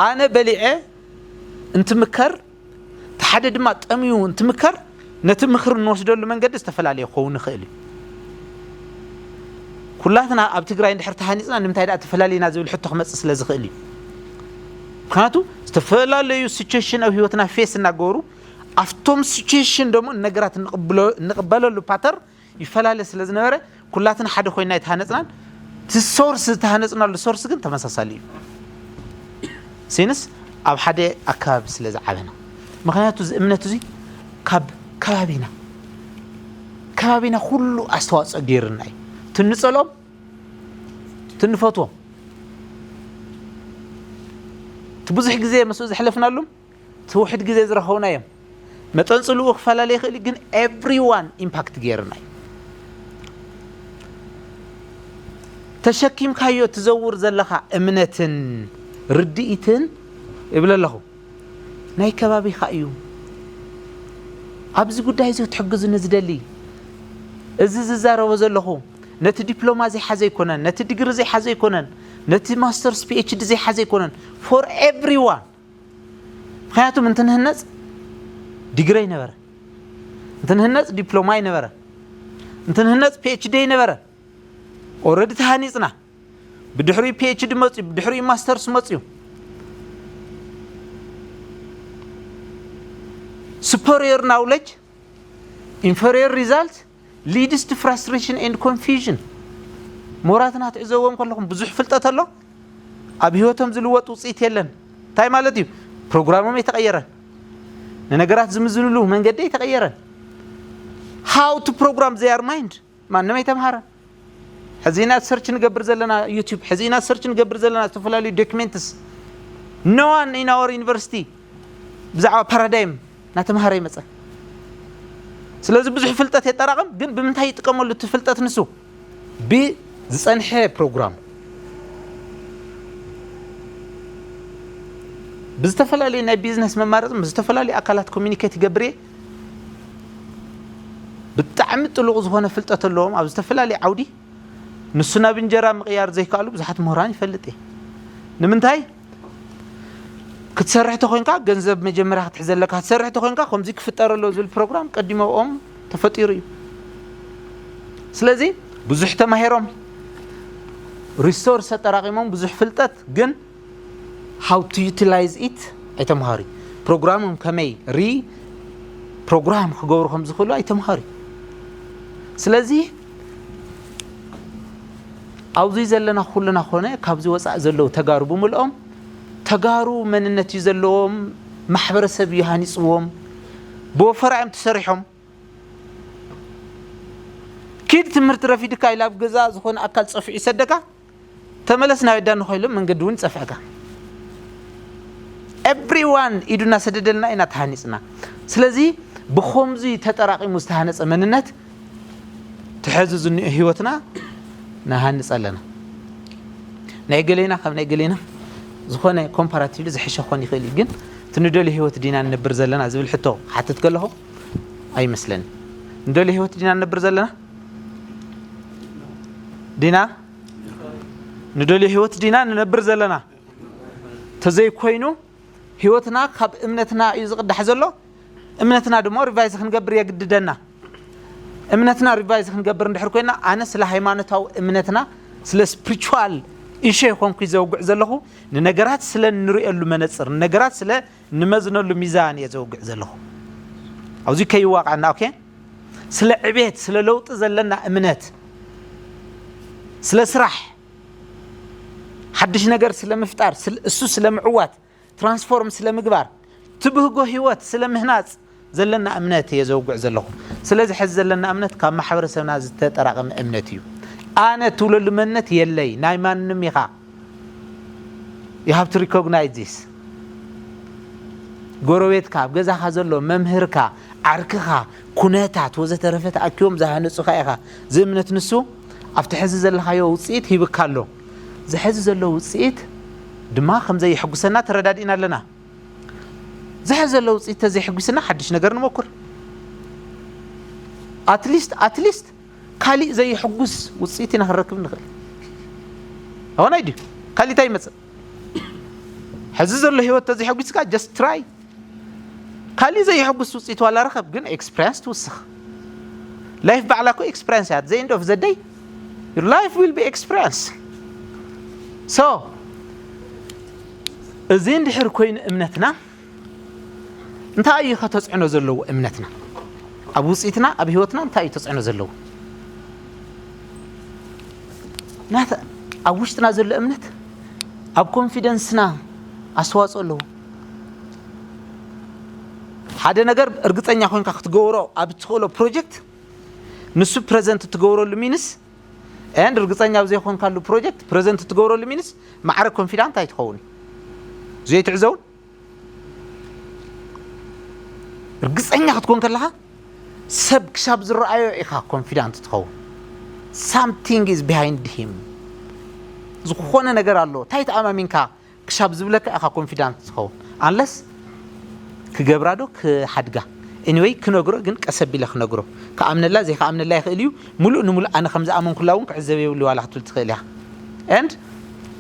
ኣነ በሊዐ እንትምከር፣ እቲ ሓደ ድማ ጠምዩ እንትምከር፣ ነቲ ምኽሪ እንወስደሉ መንገዲ ዝተፈላለየ ክኸውን ይኽእል እዩ። ኩላትና ኣብ ትግራይ እንድሕር ተሃኒፅና ንምንታይ ደኣ ተፈላሊና ዝብል ሕቶ ክመፅእ ስለ ዝኽእል እዩ። ምክንያቱ ዝተፈላለዩ ሲቹዌሽን ኣብ ህይወትና ፌስ እናገበሩ ኣብቶም ሲቹዌሽን ደሞ ነገራት እንቕብሎ- እንቕበለሉ ፓተር ይፈላለ ስለ ዝነበረ ኩላትና ሓደ ኮይና ኣይተሃነፅናን። እቲ ሶርስ ዝተሃነፅናሉ ሶርስ ግን ተመሳሳሊ እዩ። ሲንስ ኣብ ሓደ ኣካባቢ ስለ ዝዓበና። ምክንያቱ እዚ እምነት እዚ ካብ ከባቢና ከባቢና ኩሉ ኣስተዋፅኦ ገይርና እዩ። ትንፀሎም ትንፈትዎም እቲ ብዙሕ ግዜ ምስኡ ዘሕለፍናሉም እቲ ውሕድ ግዜ ዝረኸብና እዮም። መጠን ፅልኡ ክፈላለ ይኽእል እዩ፣ ግን ኤቭሪዋን ኢምፓክት ገይርና እዩ። ተሸኪምካዮ ትዘውር ዘለኻ እምነትን ርድኢትን እብል ኣለኹ ናይ ከባቢኻ እዩ። ኣብዚ ጉዳይ እዚ ክትሕግዙ ንዝደሊ እዚ ዝዛረቦ ዘለኹ ነቲ ዲፕሎማ ዘይሓዘ ኣይኮነን፣ ነቲ ዲግሪ ዘይሓዘ ኣይኮነን፣ ነቲ ማስተርስ ፒኤችዲ ዘይሓዘ ኣይኮነን። ፎር ኤቭሪዋን ምክንያቱም እንትንህነፅ ዲግሪ ኣይነበረ፣ እንትንህነፅ ዲፕሎማ ኣይነበረ፣ እንትንህነፅ ፒኤችዲ ኣይነበረ። ኦረዲ ተሃኒፅና። ብድሕሪኡ ፒኤችዲ መፅዩ፣ ብድሕሪኡ ማስተርስ መፅዩ። Superior knowledge, inferior result leads to frustration and confusion። ምሁራትና ትዕዘብዎም ከለኹም ብዙሕ ፍልጠት ኣሎ፣ ኣብ ህይወቶም ዝልወጥ ውፅኢት የለን። እንታይ ማለት እዩ? ፕሮግራሞም ኣይተቐየረን፣ ንነገራት ዝምዝንሉ መንገዲ ኣይተቐየረን። How to program their mind ማንም ኣይተምሃረን። ሕዚ ኢና ሰርች ንገብር ዘለና ዩቲብ፣ ሕዚ ኢና ሰርች ንገብር ዘለና ዝተፈላለዩ ዶክሜንትስ። No one in our university ብዛዕባ ፓራዳይም እናተምሃረ ይመፀ። ስለዚ ብዙሕ ፍልጠት የጠራቕም፣ ግን ብምንታይ ይጥቀመሉ እቲ ፍልጠት ንሱ? ብዝፀንሐ ፕሮግራም። ብዝተፈላለዩ ናይ ቢዝነስ መማረፅም ብዝተፈላለዩ ኣካላት ኮሚኒኬት ይገብር እየ። ብጣዕሚ ጥሉቕ ዝኾነ ፍልጠት ኣለዎም ኣብ ዝተፈላለዩ ዓውዲ። ንሱ ናብ እንጀራ ምቕያር ዘይከኣሉ ብዙሓት ምሁራን ይፈልጥ እየ። ንምንታይ? ክትሰርሕ ተኾይንካ ገንዘብ መጀመርያ ክትሕዘለካ፣ ክትሰርሕ ተኾይንካ ከምዚ ክፍጠር ኣለዎ ዝብል ፕሮግራም ቀዲሞም ተፈጢሩ እዩ። ስለዚ ብዙሕ ተማሂሮም፣ ሪሶርስ ኣጠራቒሞም፣ ብዙሕ ፍልጠት ግን how to utilize it ኣይተምሃሩ። ፕሮግራሞም ከመይ ሪ ፕሮግራም ክገብሩ ከም ዝኽእሉ ኣይተምሃሩ። ስለዚ ኣብዚ ዘለና ኩልና ኮነ ካብዚ ወፃኢ ዘለዉ ተጋሩ ብምልኦም ተጋሩ መንነት እዩ ዘለዎም። ማሕበረሰብ እዩ ሃኒፅዎም። ብወፈራ እዮም ተሰሪሖም። ኪድ ትምህርቲ ረፊድካ ኢላ ኣብ ገዛ ዝኾነ ኣካል ፀፊዑ ይሰደካ። ተመለስ ናብ ኣዳኒ ኮይሎም መንገዲ እውን ይፀፍዕካ። ኤቭሪዋን ኢዱ እናሰደደልና ኢና ተሃኒፅና። ስለዚ ብኸምዚ ተጠራቒሙ ዝተሃነፀ መንነት ትሕዚ ዝኒኦ ህይወትና ንሃንፅ ኣለና። ናይ ገሌና ካብ ናይ ገሌና ዝኾነ ኮምፓራቲቭሊ ዝሕሸ ክኾን ይኽእል እዩ፣ ግን እቲ ንደልዮ ህይወት ዲና ንነብር ዘለና ዝብል ሕቶ ክሓትት ከለኹ ኣይመስለኒ። ንደልዮ ህይወት ዲና ንነብር ዘለና ዲና ንደልዮ ህይወት ዲና ንነብር ዘለና ተዘይኮይኑ ህይወትና ካብ እምነትና እዩ ዝቕዳሕ ዘሎ። እምነትና ድማ ሪቫይዝ ክንገብር የግድደና። እምነትና ሪቫይዝ ክንገብር እንድሕር ኮይና ኣነ ስለ ሃይማኖታዊ እምነትና ስለ ስፕሪቹዋል ኢሸ ይኮንኩ ዘውግዕ ዘለኹ። ንነገራት ስለ እንርእየሉ መነፅር፣ ንነገራት ስለ ንመዝነሉ ሚዛን እየ ዘውግዕ ዘለኹ። ኣብዚ ከይዋቃዕና ኦኬ። ስለ ዕቤት ስለ ለውጢ ዘለና እምነት፣ ስለ ስራሕ ሓድሽ ነገር ስለ ምፍጣር፣ እሱ ስለ ምዕዋት፣ ትራንስፎርም ስለ ምግባር፣ ትብህጎ ህይወት ስለ ምህናፅ ዘለና እምነት እየ ዘውግዕ ዘለኹ። ስለዚ ሕዚ ዘለና እምነት ካብ ማሕበረሰብና ዝተጠራቐመ እምነት እዩ። ኣነ ትብለሉ መንነት የለይ፣ ናይ ማንም ኢኻ። You have to recognize this። ጎረቤትካ፣ ኣብ ገዛኻ ዘሎ መምህርካ፣ ዓርክኻ፣ ኩነታት ወዘተረፈ ተኣኪቦም ዝሃነፁኻ ኢኻ። እዚ እምነት ንሱ ኣብቲ ሕዚ ዘለኻዮ ውፅኢት ሂብካ ኣሎ። እዚ ሕዚ ዘሎ ውፅኢት ድማ ከም ዘየሐጉሰና ተረዳዲእና ኣለና። እዚ ሕዚ ዘሎ ውፅኢት ተዘይሐጒስና ሓድሽ ነገር ንመኩር። ኣትሊስት ኣትሊስት ካሊእ ዘየሐጉስ ውፅኢት ኢና ክንረክብ ንኽእል። ኣዋናይ ድዩ? ካሊእ እንታይ ይመፅእ? ሕዚ ዘሎ ህይወት ተዘይሐጒስካ ጀስት ትራይ። ካሊእ ዘየሐጉስ ውፅኢት ዋላ ረኸብ ግን ኤክስፕሪንስ ትውስኽ። ላይፍ ባዕላ እኮ ኤክስፕሪንስ እያ። At the end of the day your life will be experience። So እዚ እንድሕር ኮይኑ እምነትና እንታይ እዩ ከተፅዕኖ ዘለዎ? እምነትና ኣብ ውፅኢትና ኣብ ህይወትና እንታይ እዩ ተፅዕኖ ዘለዎ? ናተ ኣብ ውሽጥና ዘሎ እምነት ኣብ ኮንፊደንስና ኣስተዋፅኦ ኣለዎ። ሓደ ነገር እርግፀኛ ኮይንካ ክትገብሮ ኣብ እትኽእሎ ፕሮጀክት ንሱ ፕረዘንት እትገብረሉ ሚንስ ኤንድ እርግፀኛ ኣብ ዘይኮንካሉ ፕሮጀክት ፕረዘንት እትገብረሉ ሚንስ ማዕረ ኮንፊዳንት ኣይትኸውን። ዘይትዕዘውን እርግፀኛ ክትኮን ከለኻ ሰብ ክሳብ ዝረኣዮ ኢኻ ኮንፊዳንት ትኸውን። Something is behind him። ዝኾነ ነገር ኣሎ እንታይ ተኣማሚንካ ክሳብ ዝብለካ ኢኻ ኮንፊዳንት ትኸውን። Unless ክገብራ ዶ ክሓድጋ? Anyway ክነግሮ ግን ቀስ ኣቢለ ክነግሮ። ክኣምነላ ዘይክኣምነላ ይኽእል እዩ። ሙሉእ ንሙሉእ ኣነ ከም ዝኣመንኩላ እውን ክዕዘብ የብሉ ዋላ ክትብል ትኽእል ኢኻ። And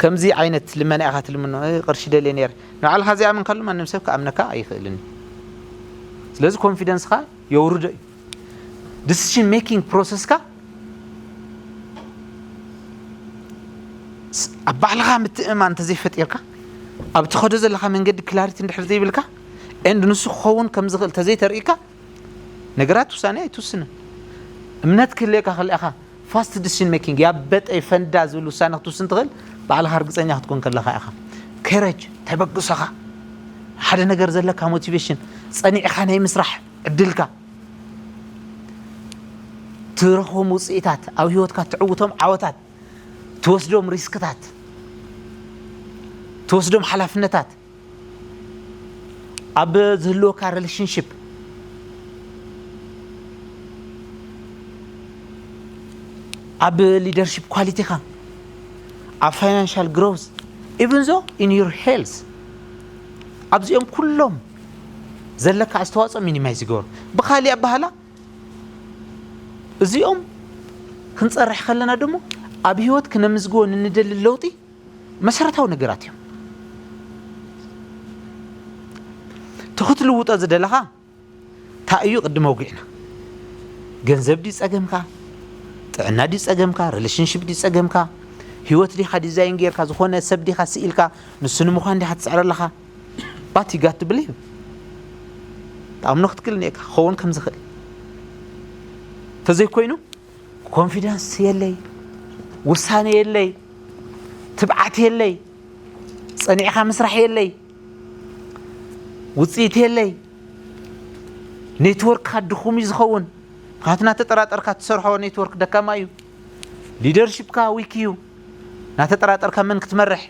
ከምዚ ዓይነት ልመና ኢኻ ትልምኖ። ቅርሺ ደልየ ነይረ። ንባዕልኻ ዘይኣመንካሉ ማንም ሰብ ክኣምነካ ኣይኽእልን እዩ። ስለዚ ኮንፊደንስኻ የውርዶ እዩ። ዲሲሽን ሜኪንግ ፕሮሰስካ ኣብ ባዕልኻ ምትእምማን እንተዘይፈጢርካ፣ ኣብ ትኸዶ ዘለኻ መንገዲ ክላሪቲ እንድሕር ዘይብልካ፣ ኤንድ ንሱ ክኸውን ከም ዝኽእል ተዘይተርእይካ፣ ነገራት ውሳኔ ኣይትውስንን። እምነት ክህልየካ ከለኻ ፋስት ዲሲሽን ሜኪንግ ያበጠ ይፈንዳ ዝብል ውሳኔ ክትውስን ትኽእል ባዕልኻ ርግፀኛ ክትኮን ከለኻ ኢኻ። ከረጅ ተበግሶኻ ሓደ ነገር ዘለካ ሞቲቬሽን ጸኒዕኻ ናይ ምስራሕ ዕድልካ ትረኽቦም ውፅኢታት ኣብ ህይወትካ ትዕውቶም ዓወታት ትወስዶም ሪስክታት፣ ትወስዶም ሓላፍነታት፣ ኣብ ዝህልወካ ሪሌሽንሽፕ፣ ኣብ ሊደርሽፕ ኳሊቲኻ፣ ኣብ ፋይናንሻል ግሮውዝ፣ ኢቭን ዞ ኢን ዩር ሄልዝ፣ ኣብዚኦም ኩሎም ዘለካ ኣስተዋፅኦ ሚኒማይዝ ይገብሩ። ብካሊእ ኣባህላ እዚኦም ክንፀርሕ ከለና ደሞ ኣብ ህይወት ክነምዝግቦ ንንደሊ ለውጢ መሰረታዊ ነገራት እዮም። ትኽትልውጦ ዝደለኻ እንታይ እዩ? ቅድም ኣውጊዕና፣ ገንዘብ ድዩ ጸገምካ? ጥዕና ድዩ ጸገምካ? ሪሌሽንሽፕ ድዩ ጸገምካ? ህይወት ዲኻ ዲዛይን ጌርካ? ዝኾነ ሰብ ዲኻ ስኢልካ? ንሱ ንምዃን ዲኻ ትጽዕር ኣለኻ? But you got to believe። ተኣምኖ ክትክእል እኒኤካ ክኸውን ከም ዝኽእል። ተዘይኮይኑ ኮንፊደንስ የለይ፣ ውሳኔ የለይ፣ ትብዓት የለይ፣ ጸኒዕካ ምስራሕ የለይ፣ ውጽኢት የለይ። ኔትወርክካ ድኹም እዩ ዝኸውን። ምክንያቱ እናተጠራጠርካ ትሰርሖ ኔትወርክ ደካማ እዩ። ሊደርሺፕካ ዊክ እዩ። እናተጠራጠርካ መን ክትመርሕ?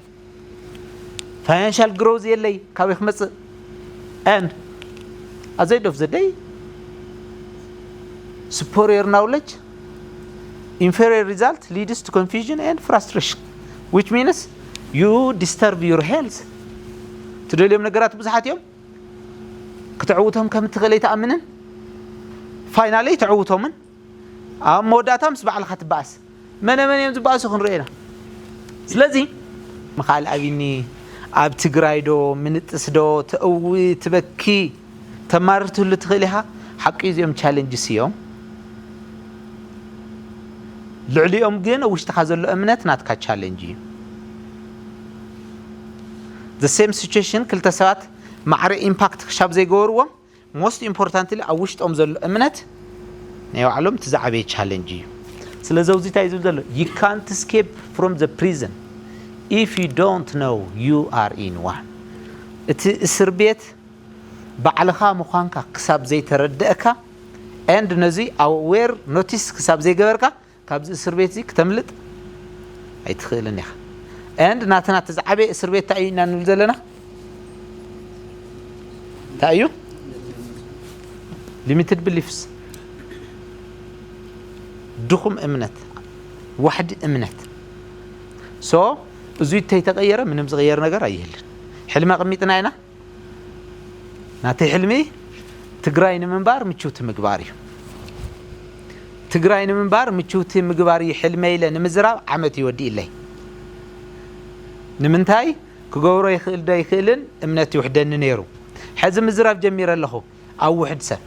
ፋይናንሻል ግሮዝ የለይ፣ ካበይ ክመጽእ? And at the end of the day, superior knowledge, inferior result leads to confusion and frustration, which means you disturb your health። ትደልዮም ነገራት ብዙሓት እዮም። ክተዕውቶም ከም እትኽእል ኣይትኣምንን። ፋይናሊ ኣይተዕውቶምን። ኣብ መወዳእታ ምስ ባዕልኻ ትበኣስ። መነ መን እዮም ዝበኣሱ ክንርኢ ኢና። ስለዚ ምኻል ኣብኒ ኣብ ትግራይ ዶ ምንጥስ ዶ ተእዊ ትበኪ ተማርር ትህሉ ትኽእል ኢኻ። ሓቂ እዚኦም ቻሌንጅስ እዮም። ልዕሊኦም ግን ኣብ ውሽጥኻ ዘሎ እምነት ናትካ ቻሌንጅ እዩ። The same situation ክልተ ሰባት ማዕረ ኢምፓክት ክሻብ ዘይገበርዎም most importantly ኣብ ውሽጦም ዘሎ እምነት ናይ ባዕሎም እቲ ዝዓበየ ቻለንጅ እዩ። ስለዚ ኣብዚ እንታይ ዝብል ዘሎ you can't escape from the prison if you don't know you are in one። እቲ እስር ቤት ባዕልኻ ምዃንካ ክሳብ ዘይተረደእካ and ነዚ ኣዌር ኖቲስ ክሳብ ዘይገበርካ ካብዚ እስር ቤት እዚ ክተምልጥ ኣይትኽእልን ኢኻ። And ናትና እቲ ዝዓበየ እስር ቤት እንታይ እዩ ኢና ንብል ዘለና? እንታይ እዩ? Limited beliefs። ድኹም እምነት፣ ዋሕዲ እምነት። So እዙይ እንተይተቐየረ ምንም ዝቕየር ነገር ኣይህልን። ሕልሚ ኣቐሚጥና ኢና። ናተይ ሕልሚ ትግራይ ንምንባር ምችውቲ ምግባር እዩ። ትግራይ ንምንባር ምችውቲ ምግባር እዩ ሕልመይ ኢለ ንምዝራብ ዓመት ይወዲእለይ። ንምንታይ? ክገብሮ ይኽእል ዶ ኣይኽእልን እምነት ይውሕደኒ ነይሩ። ሕዚ ምዝራብ ጀሚረ ኣለኹ። ኣብ ውሕድ ሰብ፣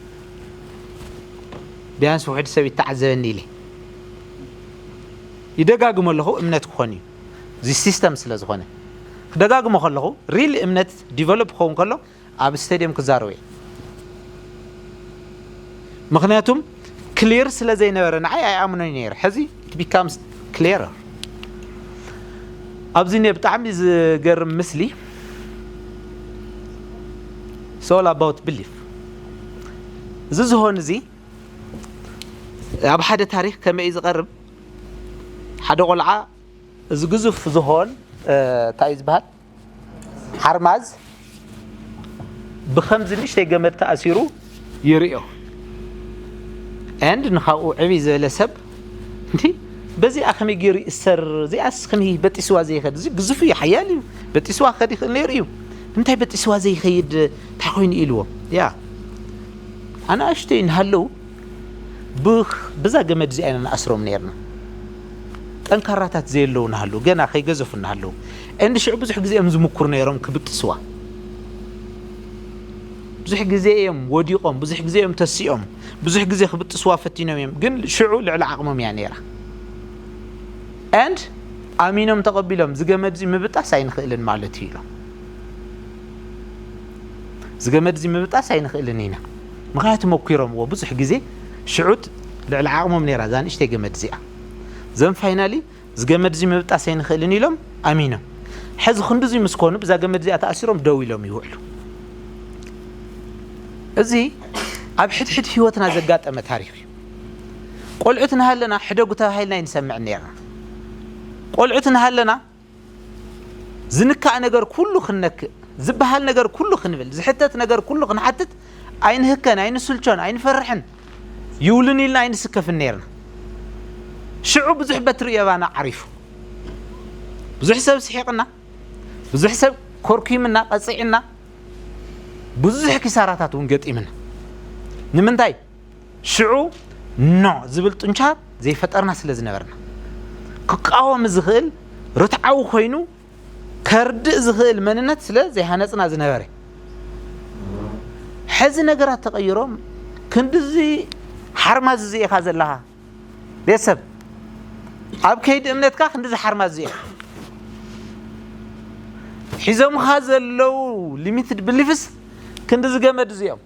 ቢያንስ ውሕድ ሰብ ይተዓዘበኒ ኢለ ይደጋግሞ ኣለኹ። እምነት ክኾን እዩ፣ እዚ ሲስተም ስለ ዝኾነ ክደጋግሞ ከለኹ ሪል እምነት ዲቨሎፕ ክኸውን ከሎ ኣብ ስቴድየም ክዛረቡ እየ። ምኽንያቱም ክሊር ስለ ዘይነበረ ንዓይ ኣይኣምኖን ነይረ። ሕዚ it becomes clearer። ኣብዚ እኒኦ ብጣዕሚ ዝገርም ምስሊ፣ it's all about belief። እዚ ዝሆን እዚ ኣብ ሓደ ታሪክ ከመይ እዩ ዝቐርብ? ሓደ ቆልዓ እዚ ግዙፍ ዝሆን እንታይ እዩ ዝበሃል? ሓርማዝ ብኸምዚ ንእሽተይ ገመድ ተኣሲሩ ይርእዮ። And ንኻብኡ ዕብይ ዝበለ ሰብ እንቲ በዚኣ ከመይ ገይሩ ይእሰር? እዚኣስ ከመይ በጢስዋ ዘይኸድ? እዚ ግዙፍ እዩ፣ ሓያል እዩ፣ በጢስዋ ክኸድ ይኽእል ነይሩ እዩ። ንምንታይ በጢስዋ ዘይኸይድ? እንታይ ኮይኑ ኢልዎ? ያ ኣናእሽተይ እናሃለዉ ብዛ ገመድ እዚኣ ኢና ንኣስሮም ነይርና። ጠንካራታት ዘየለዉ እናሃለዉ፣ ገና ከይገዘፉ እናሃለዉ። And ሽዑ ብዙሕ ግዜ እዮም ዝምኩሩ ነይሮም ክብጥስዋ። ብዙሕ ግዜ እዮም ወዲቖም፣ ብዙሕ ግዜ እዮም ተሲኦም፣ ብዙሕ ግዜ ክብጥስዋ ፈቲኖም እዮም። ግን ሽዑ ልዕሊ ዓቕሞም እያ ነይራ። And ኣሚኖም ተቐቢሎም፣ እዚ ገመድ እዚ ምብጣስ ኣይንኽእልን ማለት እዩ ኢሎም። እዚ ገመድ እዚ ምብጣስ ኣይንኽእልን ኢና። ምኽንያቱ መኪሮምዎ ብዙሕ ግዜ ሽዑ ልዕሊ ዓቕሞም ነይራ እዛ ንእሽተይ ገመድ እዚኣ። ዘን ፋይናሊ እዚ ገመድ እዚ ምብጣስ ኣይንኽእልን ኢሎም ኣሚኖም። ሕዚ ክንድዚ ምስ ኮኑ ብዛ ገመድ እዚኣ ተኣሲሮም ደው ኢሎም ይውዕሉ። እዚ ኣብ ሕድሕድ ህይወትና ዘጋጠመ ታሪኽ እዩ። ቆልዑት እናሃለና ሕደጉ ተባሂልና ኣይንሰምዕን ነይርና። ቆልዑት እናሃለና ዝንካእ ነገር ኩሉ ክንነክእ፣ ዝበሃል ነገር ኩሉ ክንብል፣ ዝሕተት ነገር ኩሉ ክንሓትት ኣይንህከን፣ ኣይንስልቾን፣ ኣይንፈርሕን። ይውልን ኢልና ኣይንስከፍን ነይርና። ሽዑ ብዙሕ በትሪ የባና ዓሪፉ። ብዙሕ ሰብ ስሒቕና፣ ብዙሕ ሰብ ኮርኩምና፣ ቀጺዕና፣ ብዙሕ ኪሳራታት እውን ገጢምና። ንምንታይ? ሽዑ ኖ ዝብል ጡንቻ ዘይፈጠርና ስለ ዝነበርና። ክቃወም ዝኽእል ርትዓዊ ኮይኑ ከርድእ ዝኽእል መንነት ስለ ዘይሃነጽና ዝነበረ። ሕዚ ነገራት ተቐይሮም ክንድዚ ሓርማዝ እዚ ኢኻ ዘለኻ። ቤተሰብ፣ ኣብ ከይዲ እምነትካ ክንድዚ ሓርማዝ እዚ ኢኻ። ሒዞምኻ ዘለዉ ሊሚትድ ብሊፍስ ክንድዚ ገመድ እዚኦም።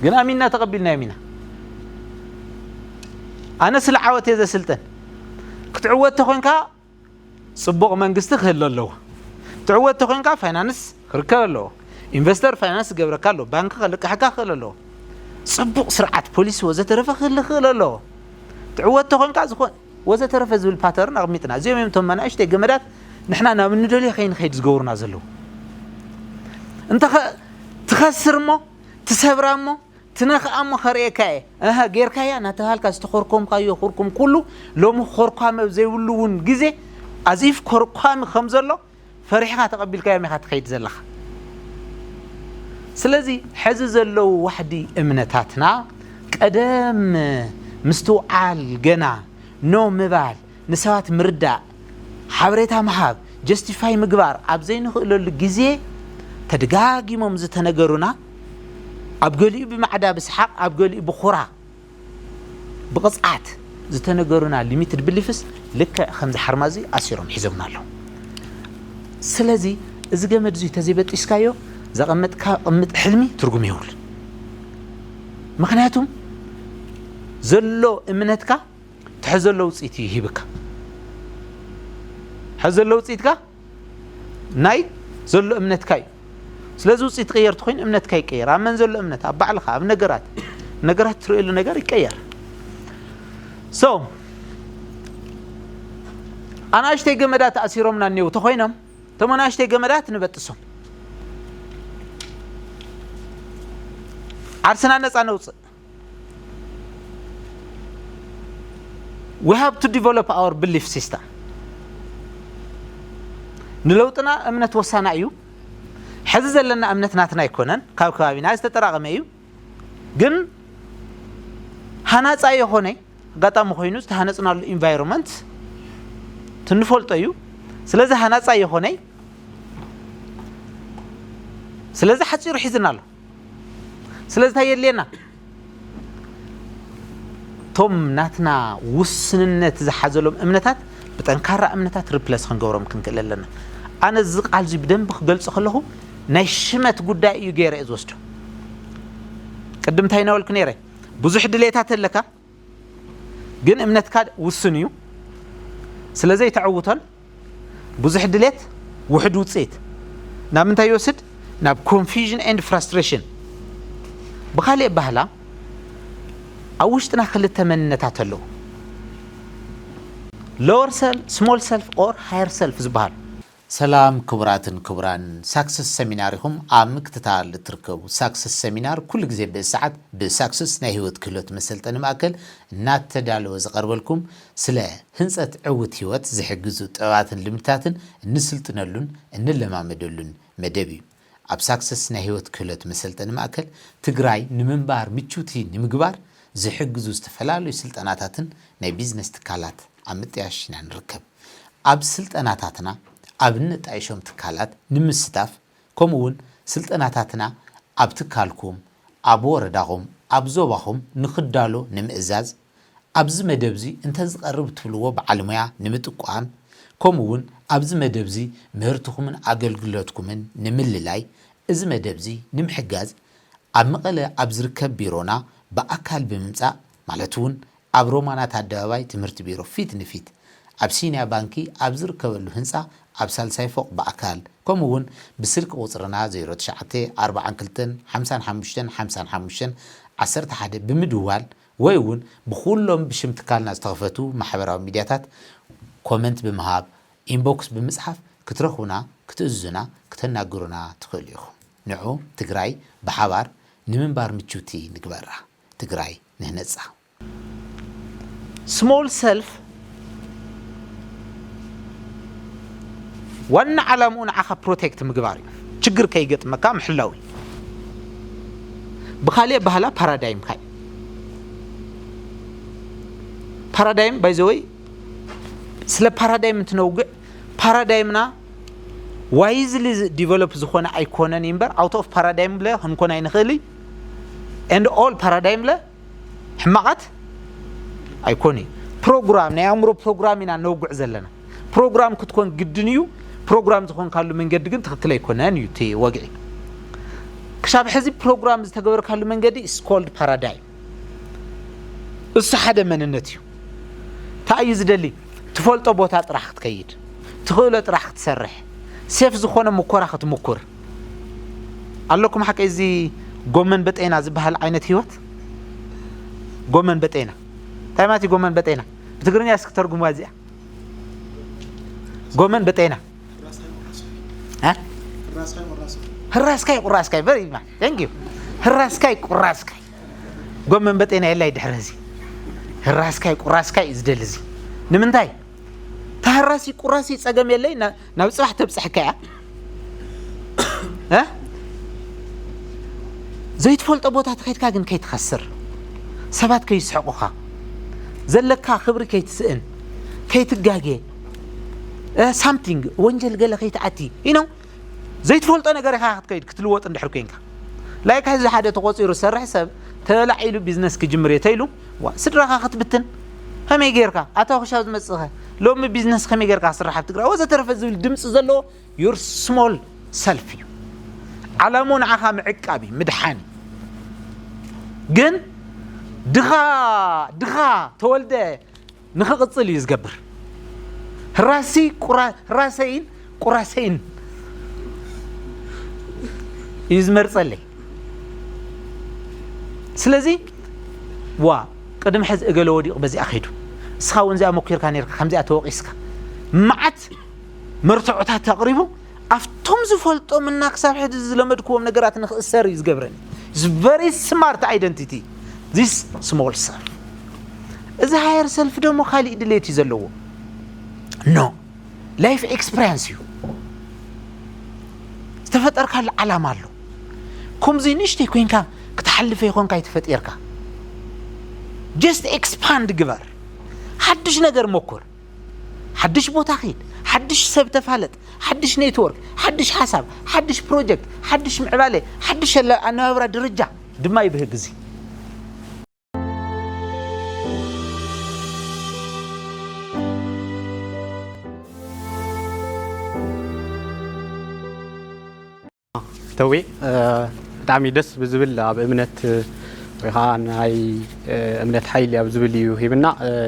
ግን ኣሚንና ተቐቢልናዮም ኢና። ኣነ ስለ ዓወት እየ ዘስልጠን። ክትዕወት ተኾይንካ ጽቡቕ መንግስቲ ክህሉ ኣለዎ። ትዕወት ተኾይንካ ፋይናንስ ክርከብ ኣለዎ። ኢንቨስተር ፋይናንስ ክገብረካ ኣለዎ። ባንክ ከልቅሐካ ክኽእል ኣለዎ። ጽቡቕ ስርዓት ፖሊሲ ወዘተረፈ ክህሉ ክኽእል ኣለዎ። ትዕወት ተኾይንካ ዝኾን ወዘተረፈ ዝብል ፓተርን ኣቕሚጥና። እዚኦም እዮም እቶም መናእሽተይ ገመዳት ንሕና ናብ እንደልዮ ከይንኸይድ ዝገብሩና ዘለዉ። እንተ ኸ-፣ ትኸስር እሞ፣ ትሰብራ እሞ፣ ትነኽኣ እሞ ከርእየካ እየ። እህ፣ ጌርካያ እናተባሃልካ ዝተኾርኮምካዮ ኩርኩም ኩሉ ሎሚ ኮርኳመ ኣብ ዘይብሉ እውን ግዜ ኣዚፍ ኮርኳሚ ከም ዘሎ ፈሪሕኻ ተቐቢልካዮም ኢኻ ትኸይድ ዘለኻ። ስለዚ ሕዚ ዘለዉ ዋሕዲ እምነታትና ቀደም ምስትውዓል፣ ገና ኖ ምባል፣ ንሰባት ምርዳእ፣ ሓበሬታ ምሃብ፣ ጀስቲፋይ ምግባር ኣብ ዘይንኽእለሉ ግዜ ተደጋጊሞም ዝተነገሩና፣ ኣብ ገሊኡ ብማዕዳ ብስሓቕ፣ ኣብ ገሊኡ ብኹራ ብቕጽዓት ዝተነገሩና ሊሚትድ ብሊፍስ ልክዕ ከምዚ ሓርማዚ ኣሲሮም ሒዞምና ኣለዉ። ስለዚ እዚ ገመድ እዚ ተዘይበጢስካዮ ዘቐመጥካ ቅምጥ ሕልሚ ትርጉም የብሉን። ምኽንያቱም ዘሎ እምነትካ ትሕዘሎ ውፅኢት እዩ ሂብካ። ሕዘሎ ውፅኢትካ ናይ ዘሎ እምነትካ እዩ። ስለዚ ውፅኢት ትቕየር ተኾይኑ እምነትካ ይቀየር። ኣብ መን ዘሎ እምነት? ኣብ ባዕልኻ፣ ኣብ ነገራት። ነገራት ትርእየሉ ነገር ይቀየር። So ኣናእሽተይ ገመዳት ተኣሲሮምና እኒው ተኾይኖም፣ እቶም ኣናእሽተይ ገመዳት ንበጥሶም፣ ዓርስና ነፃ ነውፅእ። We have to develop our belief system። ንለውጥና እምነት ወሳና እዩ። ሕዚ ዘለና እምነት ናትና ኣይኮነን፣ ካብ ከባቢና ዝተጠራቐመ እዩ። ግን ሃናፃ የኾነ ኣጋጣሚ ኮይኑ ዝተሃነፅናሉ ኢንቫይሮንመንት ትንፈልጦ እዩ። ስለዚ ሃናፃ የኾነ፣ ስለዚ ሓፂሩ ሒዝና ኣሎ። ስለዚ እንታይ የድልየና? እቶም ናትና ውስንነት ዝሓዘሎም እምነታት ብጠንካራ እምነታት ሪፕለስ ክንገብሮም ክንክእል ኣለና። ኣነ እዚ ቃል እዚ ብደንብ ክገልጾ ከለኹ ናይ ሽመት ጉዳይ እዩ ገይረ እየ ዝወስዶ። ቅድም እንታይ እናበልኩ ነይረ? ብዙሕ ድሌታት ኣለካ፣ ግን እምነትካ ውሱን እዩ። ስለ ዘይተዕውቶን ብዙሕ ድሌት ውሑድ ውፅኢት ናብ ምንታይ ይወስድ? ናብ ኮንፊዥን ኤንድ ፍራስትሬሽን። ብኻሊእ ኣባህላ ኣብ ውሽጥና ክልተ መንነታት ኣለዉ፣ ሎወር ሰልፍ፣ ስሞል ሰልፍ ኦር ሃየር ሰልፍ ዝበሃሉ። ሰላም ክቡራትን ክቡራን፣ ሳክሰስ ሰሚናር ኢኹም ኣብ ምክትታል እትርከቡ። ሳክሰስ ሰሚናር ኩሉ ግዜ ብእሰዓት ብሳክሰስ ናይ ህይወት ክህሎት መሰልጠኒ ማእከል እናተዳለወ ዝቐርበልኩም፣ ስለ ህንጸት ዕውት ህይወት ዝሕግዙ ጥበባትን ልምድታትን እንስልጥነሉን እንለማመደሉን መደብ እዩ። ኣብ ሳክሰስ ናይ ህይወት ክህሎት መሰልጠኒ ማእከል፣ ትግራይ ንምንባር ምችውቲ ንምግባር ዝሕግዙ ዝተፈላለዩ ስልጠናታትን ናይ ቢዝነስ ትካላት ኣብ ምጥያሽ ኢና ንርከብ። ኣብ ስልጠናታትና ኣብ እነጣይሾም ትካላት ንምስታፍ፣ ከምኡ እውን ስልጠናታትና ኣብ ትካልኩም፣ ኣብ ወረዳኹም፣ ኣብ ዞባኹም ንኽዳሎ ንምእዛዝ፣ ኣብዚ መደብ እዚ እንተዝቐርብ ትብልዎ በዓል ሞያ ንምጥቋም፣ ከምኡ እውን ኣብዚ መደብ እዚ ምህርትኹምን ኣገልግሎትኩምን ንምልላይ፣ እዚ መደብ እዚ ንምሕጋዝ፣ ኣብ መቐለ ኣብ ዝርከብ ቢሮና ብኣካል ብምምጻእ፣ ማለት እውን ኣብ ሮማናት ኣደባባይ ትምህርቲ ቢሮ ፊት ንፊት፣ ኣብ ሲንያ ባንኪ ኣብ ዝርከበሉ ህንጻ ኣብ ሳልሳይ ፎቕ ብኣካል፣ ከምኡ እውን ብስልኪ ቁጽርና ዜሮ ትሽዓተ ኣርባዓን ክልተን ሓምሳን ሓሙሽተን ሓምሳን ሓሙሽተን ዓሰርተ ሓደ ብምድዋል፣ ወይ እውን ብኹሎም ብሽም ትካልና ዝተኸፈቱ ማሕበራዊ ሚድያታት ኮመንት ብምሃብ፣ ኢንቦክስ ብምጽሓፍ ክትረኽቡና፣ ክትእዝዙና፣ ክተናግሩና ትኽእሉ ኢኹም። ንዑ ትግራይ ብሓባር ንምንባር ምችውቲ ንግበራ። ትግራይ ንህነጻ። ስሞል ሰልፍ ዋና ዓላምኡ ንዓኻ ፕሮቴክት ምግባር እዩ። ችግር ከይገጥመካ ምሕላው እዩ። ብኻልእ ባህላ ፓራዳይምካ እዩ። ፓራዳይም ባይ ዘ ወይ ስለ ፓራዳይም እንትነውግዕ ፓራዳይምና ዋይዝሊ ዲቨሎፕ ዝኾነ ኣይኮነን እምበር ኣውት ኦፍ ፓራዳይም ለ ክንኮን ኣይንኽእል። ኤንድ ኦል ፓራዳይም ለ ሕማቓት ኣይኮን እዩ። ፕሮግራም ናይ ኣእምሮ ፕሮግራም ኢና ነውግዕ ዘለና። ፕሮግራም ክትኮን ግድን እዩ። ፕሮግራም ዝኾንካሉ መንገዲ ግን ትኽክል ኣይኮነን እዩ እቲ ወግዒ። ክሳብ ሕዚ ፕሮግራም ዝተገበርካሉ መንገዲ ስኮልድ ፓራዳይም። እሱ ሓደ መንነት እዩ። እንታይ እዩ ዝደሊ? ትፈልጦ ቦታ ጥራሕ ክትከይድ፣ ትኽእሎ ጥራሕ ክትሰርሕ፣ ሴፍ ዝኾነ ምኮራ ክትምኩር ኣለኩም። ሓቂ እዚ ጎመን በጤና ዝበሃል ዓይነት ህይወት ጎመን በጤና እንታይ ማለት እዩ? ጎመን በጤና ብትግርኛ እስኪ ተርጉሙ እዚኣ ጎመን በጤና እ? ህራስካይ ቁራስካይ very much thank you። ህራስካይ ቁራስካይ ጎመን በጤና የላይ ድሕሪ እዚ ህራስካይ ቁራስካይ እዩ ዝደሊ። እዚ ንምንታይ ተሃራሲ ቁራሲ ጸገም የለይ ናብ ጽባሕ ተብጽሕካ እያ። ዘይትፈልጦ ቦታ ተኸድካ ግን ከይትኸስር፣ ሰባት ከይስሕቑኻ፣ ዘለካ ክብሪ ከይትስእን፣ ከይትጋጌ፣ ሳምቲንግ ወንጀል ገለ ከይትኣቲ ኢኖ ዘይትፈልጦ ነገር ኢኻ ክትከይድ ክትልወጥ እንድሕር ኮንካ። ላይክ ሕዚ ሓደ ተቆፂሩ ዝሰርሕ ሰብ ተላዒሉ ቢዝነስ ክጅምር እየ ተይሉ ስድራኻ ክትብትን ከመይ ጌርካ ኣታ ኩሻብ ዝመፅኸ ሎሚ ቢዝነስ ከመይ ጌርካ ክስራሕ ኣብ ትግራይ ወዘተረፈ ዝብል ድምፂ ዘለዎ your small self እዩ። ዓላሙ ንዓኻ ምዕቃብ እዩ ምድሓን እዩ። ግን ድኻ ድኻ ተወልደ ንኽቕፅል እዩ ዝገብር። ህራሲ ህራሰይን ቁራሰይን እዩ ዝመርፀለይ። ስለዚ ዋ ቅድሚ ሕዚ እገለ ወዲቑ በዚኣ ከይዱ እስኻ እውን እዚኣ መኪርካ ነርካ ከምዚኣ ተወቂስካ መዓት መርትዖታት ኣቕሪቡ ኣብቶም ዝፈልጦም እና ክሳብ ሕዚ ዝለመድክዎም ነገራት ንክእሰር እዩ ዝገብረኒ። Very smart identity this small self። እዚ higher self ደግሞ ካሊእ ድሌት እዩ ዘለዎ። No life experience እዩ። ዝተፈጠርካሉ ዓላማ ኣሎ። ከምዚ ንእሽተይ ኮይንካ ክትሓልፈ ይኾንካ ኣይተፈጢርካ። Just expand ግበር። ሓድሽ ነገር መኩር። ሓድሽ ቦታ ኺድ፣ ሓድሽ ሰብ ተፋለጥ፣ ሓድሽ ኔትወርክ፣ ሓድሽ ሓሳብ፣ ሓድሽ ፕሮጀክት፣ ሓድሽ ምዕባለ፣ ሓድሽ ኣነባብራ ደረጃ ድማ ይብህግ እዚ። ተዌ ብጣዕሚ ደስ ብዝብል ኣብ እምነት ወይ ከዓ ናይ እምነት ሓይሊ ኣብ ዝብል እዩ ሂብና።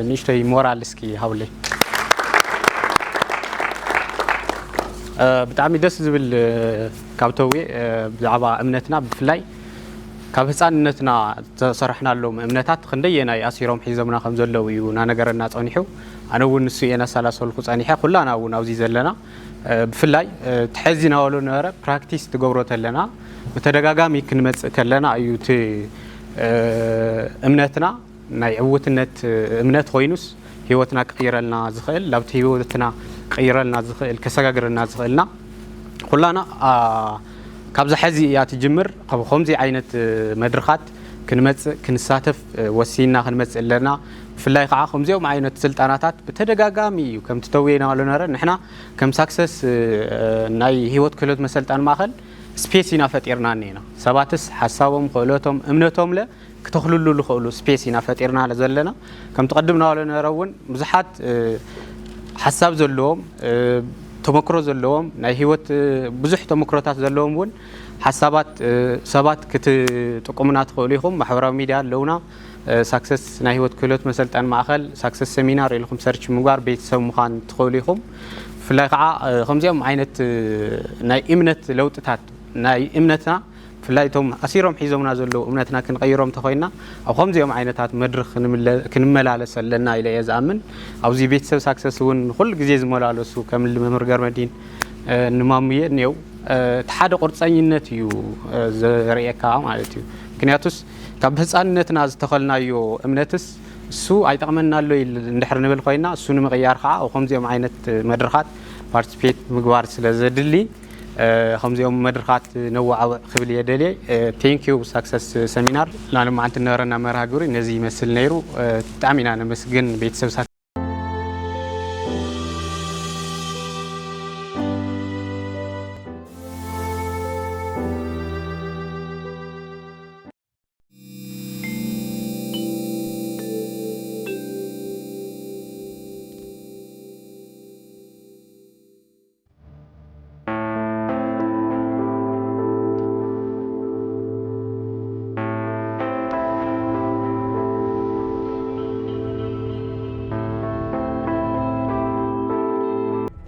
ንእሽተይ ሞራል እስኪ ሃብለይ። ብጣዕሚ ደስ ዝብል ካብ ተዌ ብዛዕባ እምነትና ብፍላይ ካብ ህፃንነትና ዝተሰርሕናሎም እምነታት ክንደየናይ ኣሲሮም ሒዞምና ከም ዘለዉ እዩ እናነገረና ፀኒሑ። ኣነ እውን ንሱ እየ እናሰላሰልኩ ፀኒሐ። ኩላና እውን ኣብዚ ዘለና ብፍላይ ትሐዚ ናበሎ ነበረ ፕራክቲስ ትገብሮ ተለና ብተደጋጋሚ ክንመፅእ ከለና እዩ እቲ እምነትና ናይ ዕውትነት እምነት ኮይኑስ ህይወትና ክቕይረልና ዝኽእል ላብቲ ህይወትና ክቕይረልና ዝኽእል ከሰጋግረና ዝኽእልና ኩላና ካብዛ ሐዚ እያ ትጅምር። ካብ ከምዚ ዓይነት መድረኻት ክንመፅእ ክንሳተፍ ወሲንና ክንመፅእ ኣለና። ብፍላይ ከዓ ከምዚኦም ዓይነት ስልጠናታት ብተደጋጋሚ እዩ ከምቲ ተውየ ናበሎ ነበረ ንሕና ከም ሳክሰስ ናይ ህይወት ክህሎት መሰልጠኒ ማእኸል ስፔስ ኢና ፈጢርና እኒና። ሰባትስ ሓሳቦም ክእለቶም እምነቶምለ ክተኽልሉ ዝኽእሉ ስፔስ ኢና ፈጢርና ዘለና። ከምቲ ቅድም ናበሎ ነበረ እውን ብዙሓት ሓሳብ ዘለዎም ተመክሮ ዘለዎም ናይ ህይወት ብዙሕ ተመክሮታት ዘለዎም እውን ሓሳባት ሰባት ክትጥቁሙና ትኽእሉ ኢኹም። ማሕበራዊ ሚድያ ኣለውና። ሳክሰስ ናይ ህይወት ክህሎት መሰልጠኒ ማእኸል ሳክሰስ ሰሚናር ኢልኩም ሰርች ምግባር ቤተሰብ ምዃን ትኽእሉ ኢኹም። ብፍላይ ከዓ ከምዚኦም ዓይነት ናይ እምነት ለውጥታት ናይ እምነትና ብፍላይ እቶም ኣሲሮም ሒዞምና ዘለዉ እምነትና ክንቐይሮም ተኾይና ኣብ ከምዚኦም ዓይነታት መድረኽ ክንመላለስ ኣለና ኢለ እየ ዝኣምን። ኣብዚ ቤተሰብ ሳክሰስ እውን ኩሉ ግዜ ዝመላለሱ ከም መምህር ገርመዲን ንማሙየ እኒው እቲ ሓደ ቁርፀኝነት እዩ ዘርእየካ ማለት እዩ። ምክንያቱስ ካብ ህፃንነትና ዝተኸልናዮ እምነትስ እሱ ኣይጠቕመና ኣሎ እንድሕር ንብል ኮይና እሱ ንምቕያር ከዓ ኣብ ከምዚኦም ዓይነት መድረኻት ፓርቲስፔት ምግባር ስለ ዘድሊ ከምዚኦም መድረኻት ነዋዓውዕ ክብል እየ ደልየ። ቴንኪዩ ሳክሰስ ሰሚናር ናሎማዓንቲ ነበረና መርሃ ግብሪ ነዚ ይመስል ነይሩ። ብጣዕሚ ኢና ነመስግን ቤተሰብ